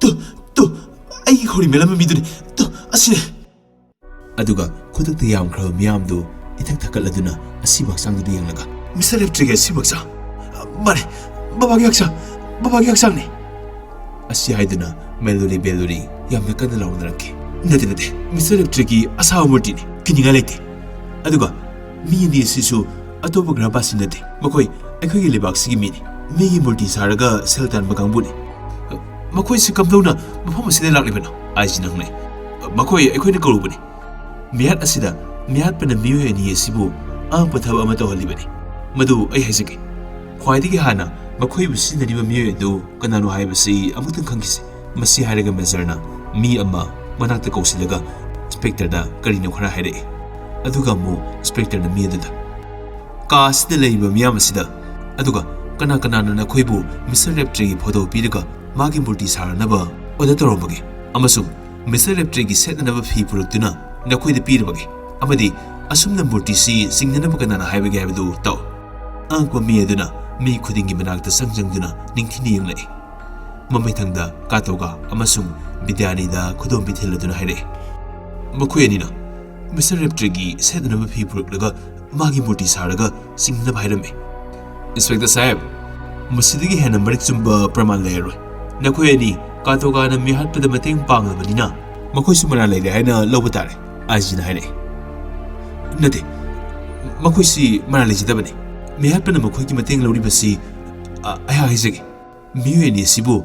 "ꯇꯨ, ꯇꯨ, ꯑꯩꯒꯤ ꯈꯧꯔꯤ ꯃꯦꯜꯂꯝꯕ ꯃꯤꯗꯨꯅꯤ꯫ ꯇꯨ, ꯑꯁꯤꯅꯤ!" ꯑꯗꯨꯒ ꯈꯨꯗꯛꯇ ꯌꯥꯝꯈ꯭ꯔꯕ ꯃꯤꯌꯥꯝꯗꯨ ꯏꯊꯛ ꯊꯛꯀꯠꯂꯗꯨꯅ ꯑꯁꯤꯕ ꯍꯛꯆꯥꯡꯗꯨꯗ ꯌꯦꯡꯂꯒ, "ꯃꯤꯁꯇꯔ ꯂꯦꯞꯇ꯭ꯔꯤꯒꯤ ꯑꯁꯤꯕ ꯍꯛꯆꯥꯡ꯫ ꯃꯥꯅꯦ, ꯕꯕꯥꯒꯤ ꯍꯛꯆꯥꯡ, ꯕꯕꯥꯒꯤ ꯍꯛꯆꯥꯡꯅꯤ!" ꯑꯁꯤ ꯍꯥꯏꯗꯨꯅ ꯃꯦꯂꯣꯔꯤ ꯕꯦꯂꯣꯔꯤ ꯌꯥꯝꯅ ꯀꯟꯅ ꯂꯥꯎꯅꯔꯛꯈꯤ꯫ "ꯅꯠꯇꯦ, ꯅꯠꯇꯦ, ꯃꯤꯁꯇꯔ ꯂꯦꯞꯇ꯭ꯔꯤꯒꯤ ꯑꯁꯥꯕ ꯃꯨꯔꯇꯤꯅꯤ, ꯀꯤꯅꯤꯡꯉꯥꯏ ꯂꯩꯇꯦ꯫ ꯑꯗꯨꯒ ꯃꯤ ꯑꯅꯤ ꯑꯁꯤꯁꯨ ꯑꯇꯣꯞꯄ ꯒ꯭ꯔꯍꯕꯥꯁꯤ ꯅꯠꯇꯦ꯫ ꯃꯈꯣꯏ ꯑꯩꯈꯣꯏꯒꯤ ꯂꯩꯕꯥꯛꯁꯤꯒꯤ ꯃꯤꯅꯤ꯫ ꯃꯤꯒꯤ ꯃꯨꯔꯇꯤ ꯁꯥꯔꯒ ꯁꯦꯜ ꯇꯥꯟꯕ ꯀꯥꯡꯕꯨꯅꯤ꯫ ꯃꯈꯣꯏꯁꯤ ꯀꯝꯗꯧꯅ ꯃꯐꯝ ꯑꯁꯤꯗ ꯂꯥꯛꯂꯤꯕꯅꯣ?" ꯑꯥꯏꯖꯤꯅ ꯍꯪꯂꯛꯏ꯫ "ꯃꯈꯣꯏ ꯑꯩꯈꯣꯏꯅ ꯀꯧꯔꯨꯕꯅꯤ꯫ ꯃꯤꯍꯥꯠ ꯑꯁꯤꯗ ꯃꯤꯍꯥꯠꯄꯅ ꯃꯤꯑꯣꯏ ꯑꯅꯤ ꯑꯁꯤꯕꯨ ꯑꯉꯛꯄ ꯊꯕꯛ ꯑꯃ ꯇꯧꯍꯜꯂꯤꯕꯅꯤ꯫ ꯃꯗꯨ ꯑꯩ ꯍꯥꯏꯖꯒꯦ꯫ ꯈ꯭ꯋꯥꯏꯗꯒꯤ ꯍꯥꯟꯅ ꯃꯈꯣꯏꯕꯨ ꯁꯤꯖꯤꯟꯅꯔꯤꯕ ꯃꯤꯑꯣꯏ ꯑꯗꯨ ꯀꯅꯥꯅꯣ ꯍꯥꯏꯕꯁꯤ ꯑꯃꯨꯛꯇꯪ ꯈꯪꯈꯤꯁꯤ꯫" ꯃꯁꯤ ꯍꯥꯏꯔꯒ ꯃꯦꯖꯔꯅ ꯃꯤ ꯑꯃ ꯃꯅꯥꯛꯇ ꯀꯧꯁꯤꯜꯂꯒ ꯏꯟꯁꯄꯦꯛꯇꯔꯗ ꯀꯔꯤꯅꯣ ꯈꯔ ꯍꯥꯏꯔꯛꯏ꯫ ꯑꯗꯨꯒ ꯑꯃꯨꯛ ꯏꯟꯁꯄꯦꯛꯇꯔꯅ ꯃꯤ ꯑꯗꯨꯗ, "ꯀꯥ ꯑꯁꯤꯗ ꯂꯩꯔꯤꯕ ꯃꯤꯌꯥꯝ ꯑꯁꯤꯗ, ꯑꯗꯨꯒ ꯀꯅꯥ ꯀꯅꯥꯅ ꯅꯈꯣꯏꯕꯨ ꯃꯤꯁꯇꯔ ꯂꯦꯞꯇ꯭ꯔꯤꯒꯤ ꯐꯣꯇꯣ ꯄꯤꯔꯒ ꯃꯥꯒꯤ ꯃꯨꯔꯇꯤ ꯁꯥꯔꯅꯕ ꯑꯣꯔꯗꯔ ꯇꯧꯔꯝꯕꯒꯦ? ꯑꯃꯁꯨꯡ ꯃꯤꯁꯇꯔ ꯂꯦꯞꯇ꯭ꯔꯤꯒꯤ ꯁꯦꯠꯅꯅꯕ ꯐꯤ ꯄꯨꯔꯛꯇꯨꯅ ꯅꯈꯣꯏꯗ ꯄꯤꯔꯕꯒꯦ? ꯑꯃꯗꯤ ꯑꯁꯨꯝꯅ ꯃꯨꯔꯇꯤꯁꯤ ꯆꯤꯡꯅꯅꯕ ꯀꯅꯥꯅ ꯍꯥꯏꯕꯒꯦ ꯍꯥꯏꯕꯗꯨ ꯇꯥꯎ꯫" ꯑꯉꯛꯄ ꯃꯤ ꯑꯗꯨꯅ ꯃꯤ ꯈꯨꯗꯤꯡꯒꯤ ꯃꯅꯥꯛꯇ ꯆꯪ ꯆꯪꯗꯨꯅ ꯅꯤꯡꯊꯤꯅ ꯌꯦꯡꯂꯛꯏ꯫ ꯃꯃꯩꯊꯪꯗ ꯀꯥꯇꯣꯒꯥ ꯑꯃꯁꯨꯡ ꯕꯤꯗ꯭ꯌꯥꯅꯤꯗ ꯈꯨꯗꯣꯝꯕꯤ ꯊꯤꯜꯂꯗꯨꯅ ꯍꯥꯏꯔꯛꯏ, "ꯃꯈꯣꯏ ꯑꯅꯤꯅ ꯃꯤꯁꯇꯔ ꯂꯦꯞꯇ꯭ꯔꯤꯒꯤ ꯁꯦꯠꯅꯅꯕ ꯐꯤ ꯄꯨꯔꯛꯂꯒ ꯃꯥꯒꯤ ꯃꯨꯔꯇꯤ ꯁꯥꯔꯒ ꯆꯤꯡꯅꯅꯕ ꯍꯥꯏꯔꯝꯃꯤ꯫" "ꯏꯟꯁꯄꯦꯛꯇꯔ ꯁꯥꯍꯦꯕ, ꯃꯁꯤꯗꯒꯤ ꯍꯦꯟꯅ ꯃꯔꯤꯛ ꯆꯨꯝꯕ ꯄ꯭ꯔꯃꯥꯟ ꯂꯩꯔꯔꯣꯏ꯫ ꯅꯈꯣꯏ ꯑꯅꯤ ꯀꯥꯇꯣꯒꯥꯅ ꯃꯤꯍꯥꯠꯄꯗ ꯃꯇꯦꯡ ꯄꯥꯡꯂꯕꯅꯤꯅ ꯃꯈꯣꯏꯁꯨ ꯃꯔꯥꯜ ꯂꯩꯔꯦ ꯍꯥꯏꯅ ꯂꯧꯕ ꯇꯥꯔꯦ," ꯑꯥꯏꯖꯤꯅ ꯍꯥꯏꯔꯛꯏ꯫ "ꯅꯠꯇꯦ, ꯃꯈꯣꯏꯁꯤ ꯃꯔꯥꯜ ꯂꯩꯖꯗꯕꯅꯤ꯫ ꯃꯤꯍꯥꯠꯄꯅ ꯃꯈꯣꯏꯒꯤ ꯃꯇꯦꯡ ꯂꯧꯔꯤꯕꯁꯤ, ꯑ, ꯑꯩꯍꯥꯛ ꯍꯥꯏꯖꯒꯦ꯫ ꯃꯤꯑꯣꯏ ꯑꯅꯤ ꯑꯁꯤꯕꯨ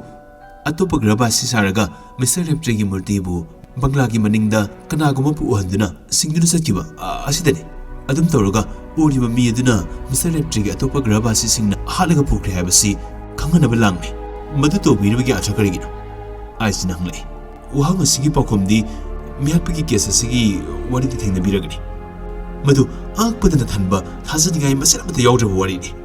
ꯑꯇꯣꯞꯄ ꯒ꯭ꯔꯍꯕꯥꯁꯤ ꯁꯥꯔꯒ ꯃꯤꯁꯇꯔ ꯔꯦꯞꯇ꯭ꯔꯤꯒꯤ ꯃꯨꯔꯇꯤꯕꯨ ꯕꯪꯒ꯭ꯂꯥꯒꯤ ꯃꯅꯤꯡꯗ ꯀꯅꯥꯒꯨꯝꯕꯕꯨ ꯎꯍꯟꯗꯨꯅ ꯁꯤꯡꯗꯨꯅ ꯆꯠꯈꯤꯕ, ꯑ, ꯑꯁꯤꯗꯅꯤ꯫ ꯑꯗꯨꯝ ꯇꯧꯔꯒ ꯎꯔꯤꯕ ꯃꯤ ꯑꯗꯨꯅ ꯃꯤꯁꯇꯔ ꯔꯦꯞꯇ꯭ꯔꯤꯒꯤ ꯑꯇꯣꯞꯄ ꯒ꯭ꯔꯍꯕꯥꯁꯤꯁꯤꯡꯅ ꯍꯥꯠꯂꯒ ꯄꯨꯈ꯭ꯔꯦ ꯍꯥꯏꯕꯁꯤ ꯈꯪꯍꯟꯅꯕ ꯂꯥꯡꯂꯤ꯫ ꯃꯗꯨ ꯇꯧꯕꯤꯔꯤꯕꯒꯤ ꯑꯥꯔꯊ ꯀꯔꯤꯒꯤꯅꯣ? ꯑꯥꯏꯁꯤꯅ ꯍꯪꯂꯛꯏ꯫ ꯋꯥꯍꯪ ꯑꯁꯤꯒꯤ ꯄꯥꯎꯈꯨꯝꯗꯤ ꯃꯤꯍꯥꯠꯄꯒꯤ ꯀꯦꯁ ꯑꯁꯤꯒꯤ ꯋꯥꯔꯤꯗ ꯊꯦꯡꯅꯕꯤꯔꯒꯅꯤ꯫ ꯃꯗꯨ ꯑꯉꯛꯄꯗꯅ ꯊꯟꯕ, ꯊꯥꯖꯅꯤꯡꯉꯥꯏ ꯃꯆꯦꯠ ꯑꯃꯠꯇ ꯌꯥꯎꯗ꯭ꯔꯕ ꯋꯥꯔꯤꯅꯤ꯫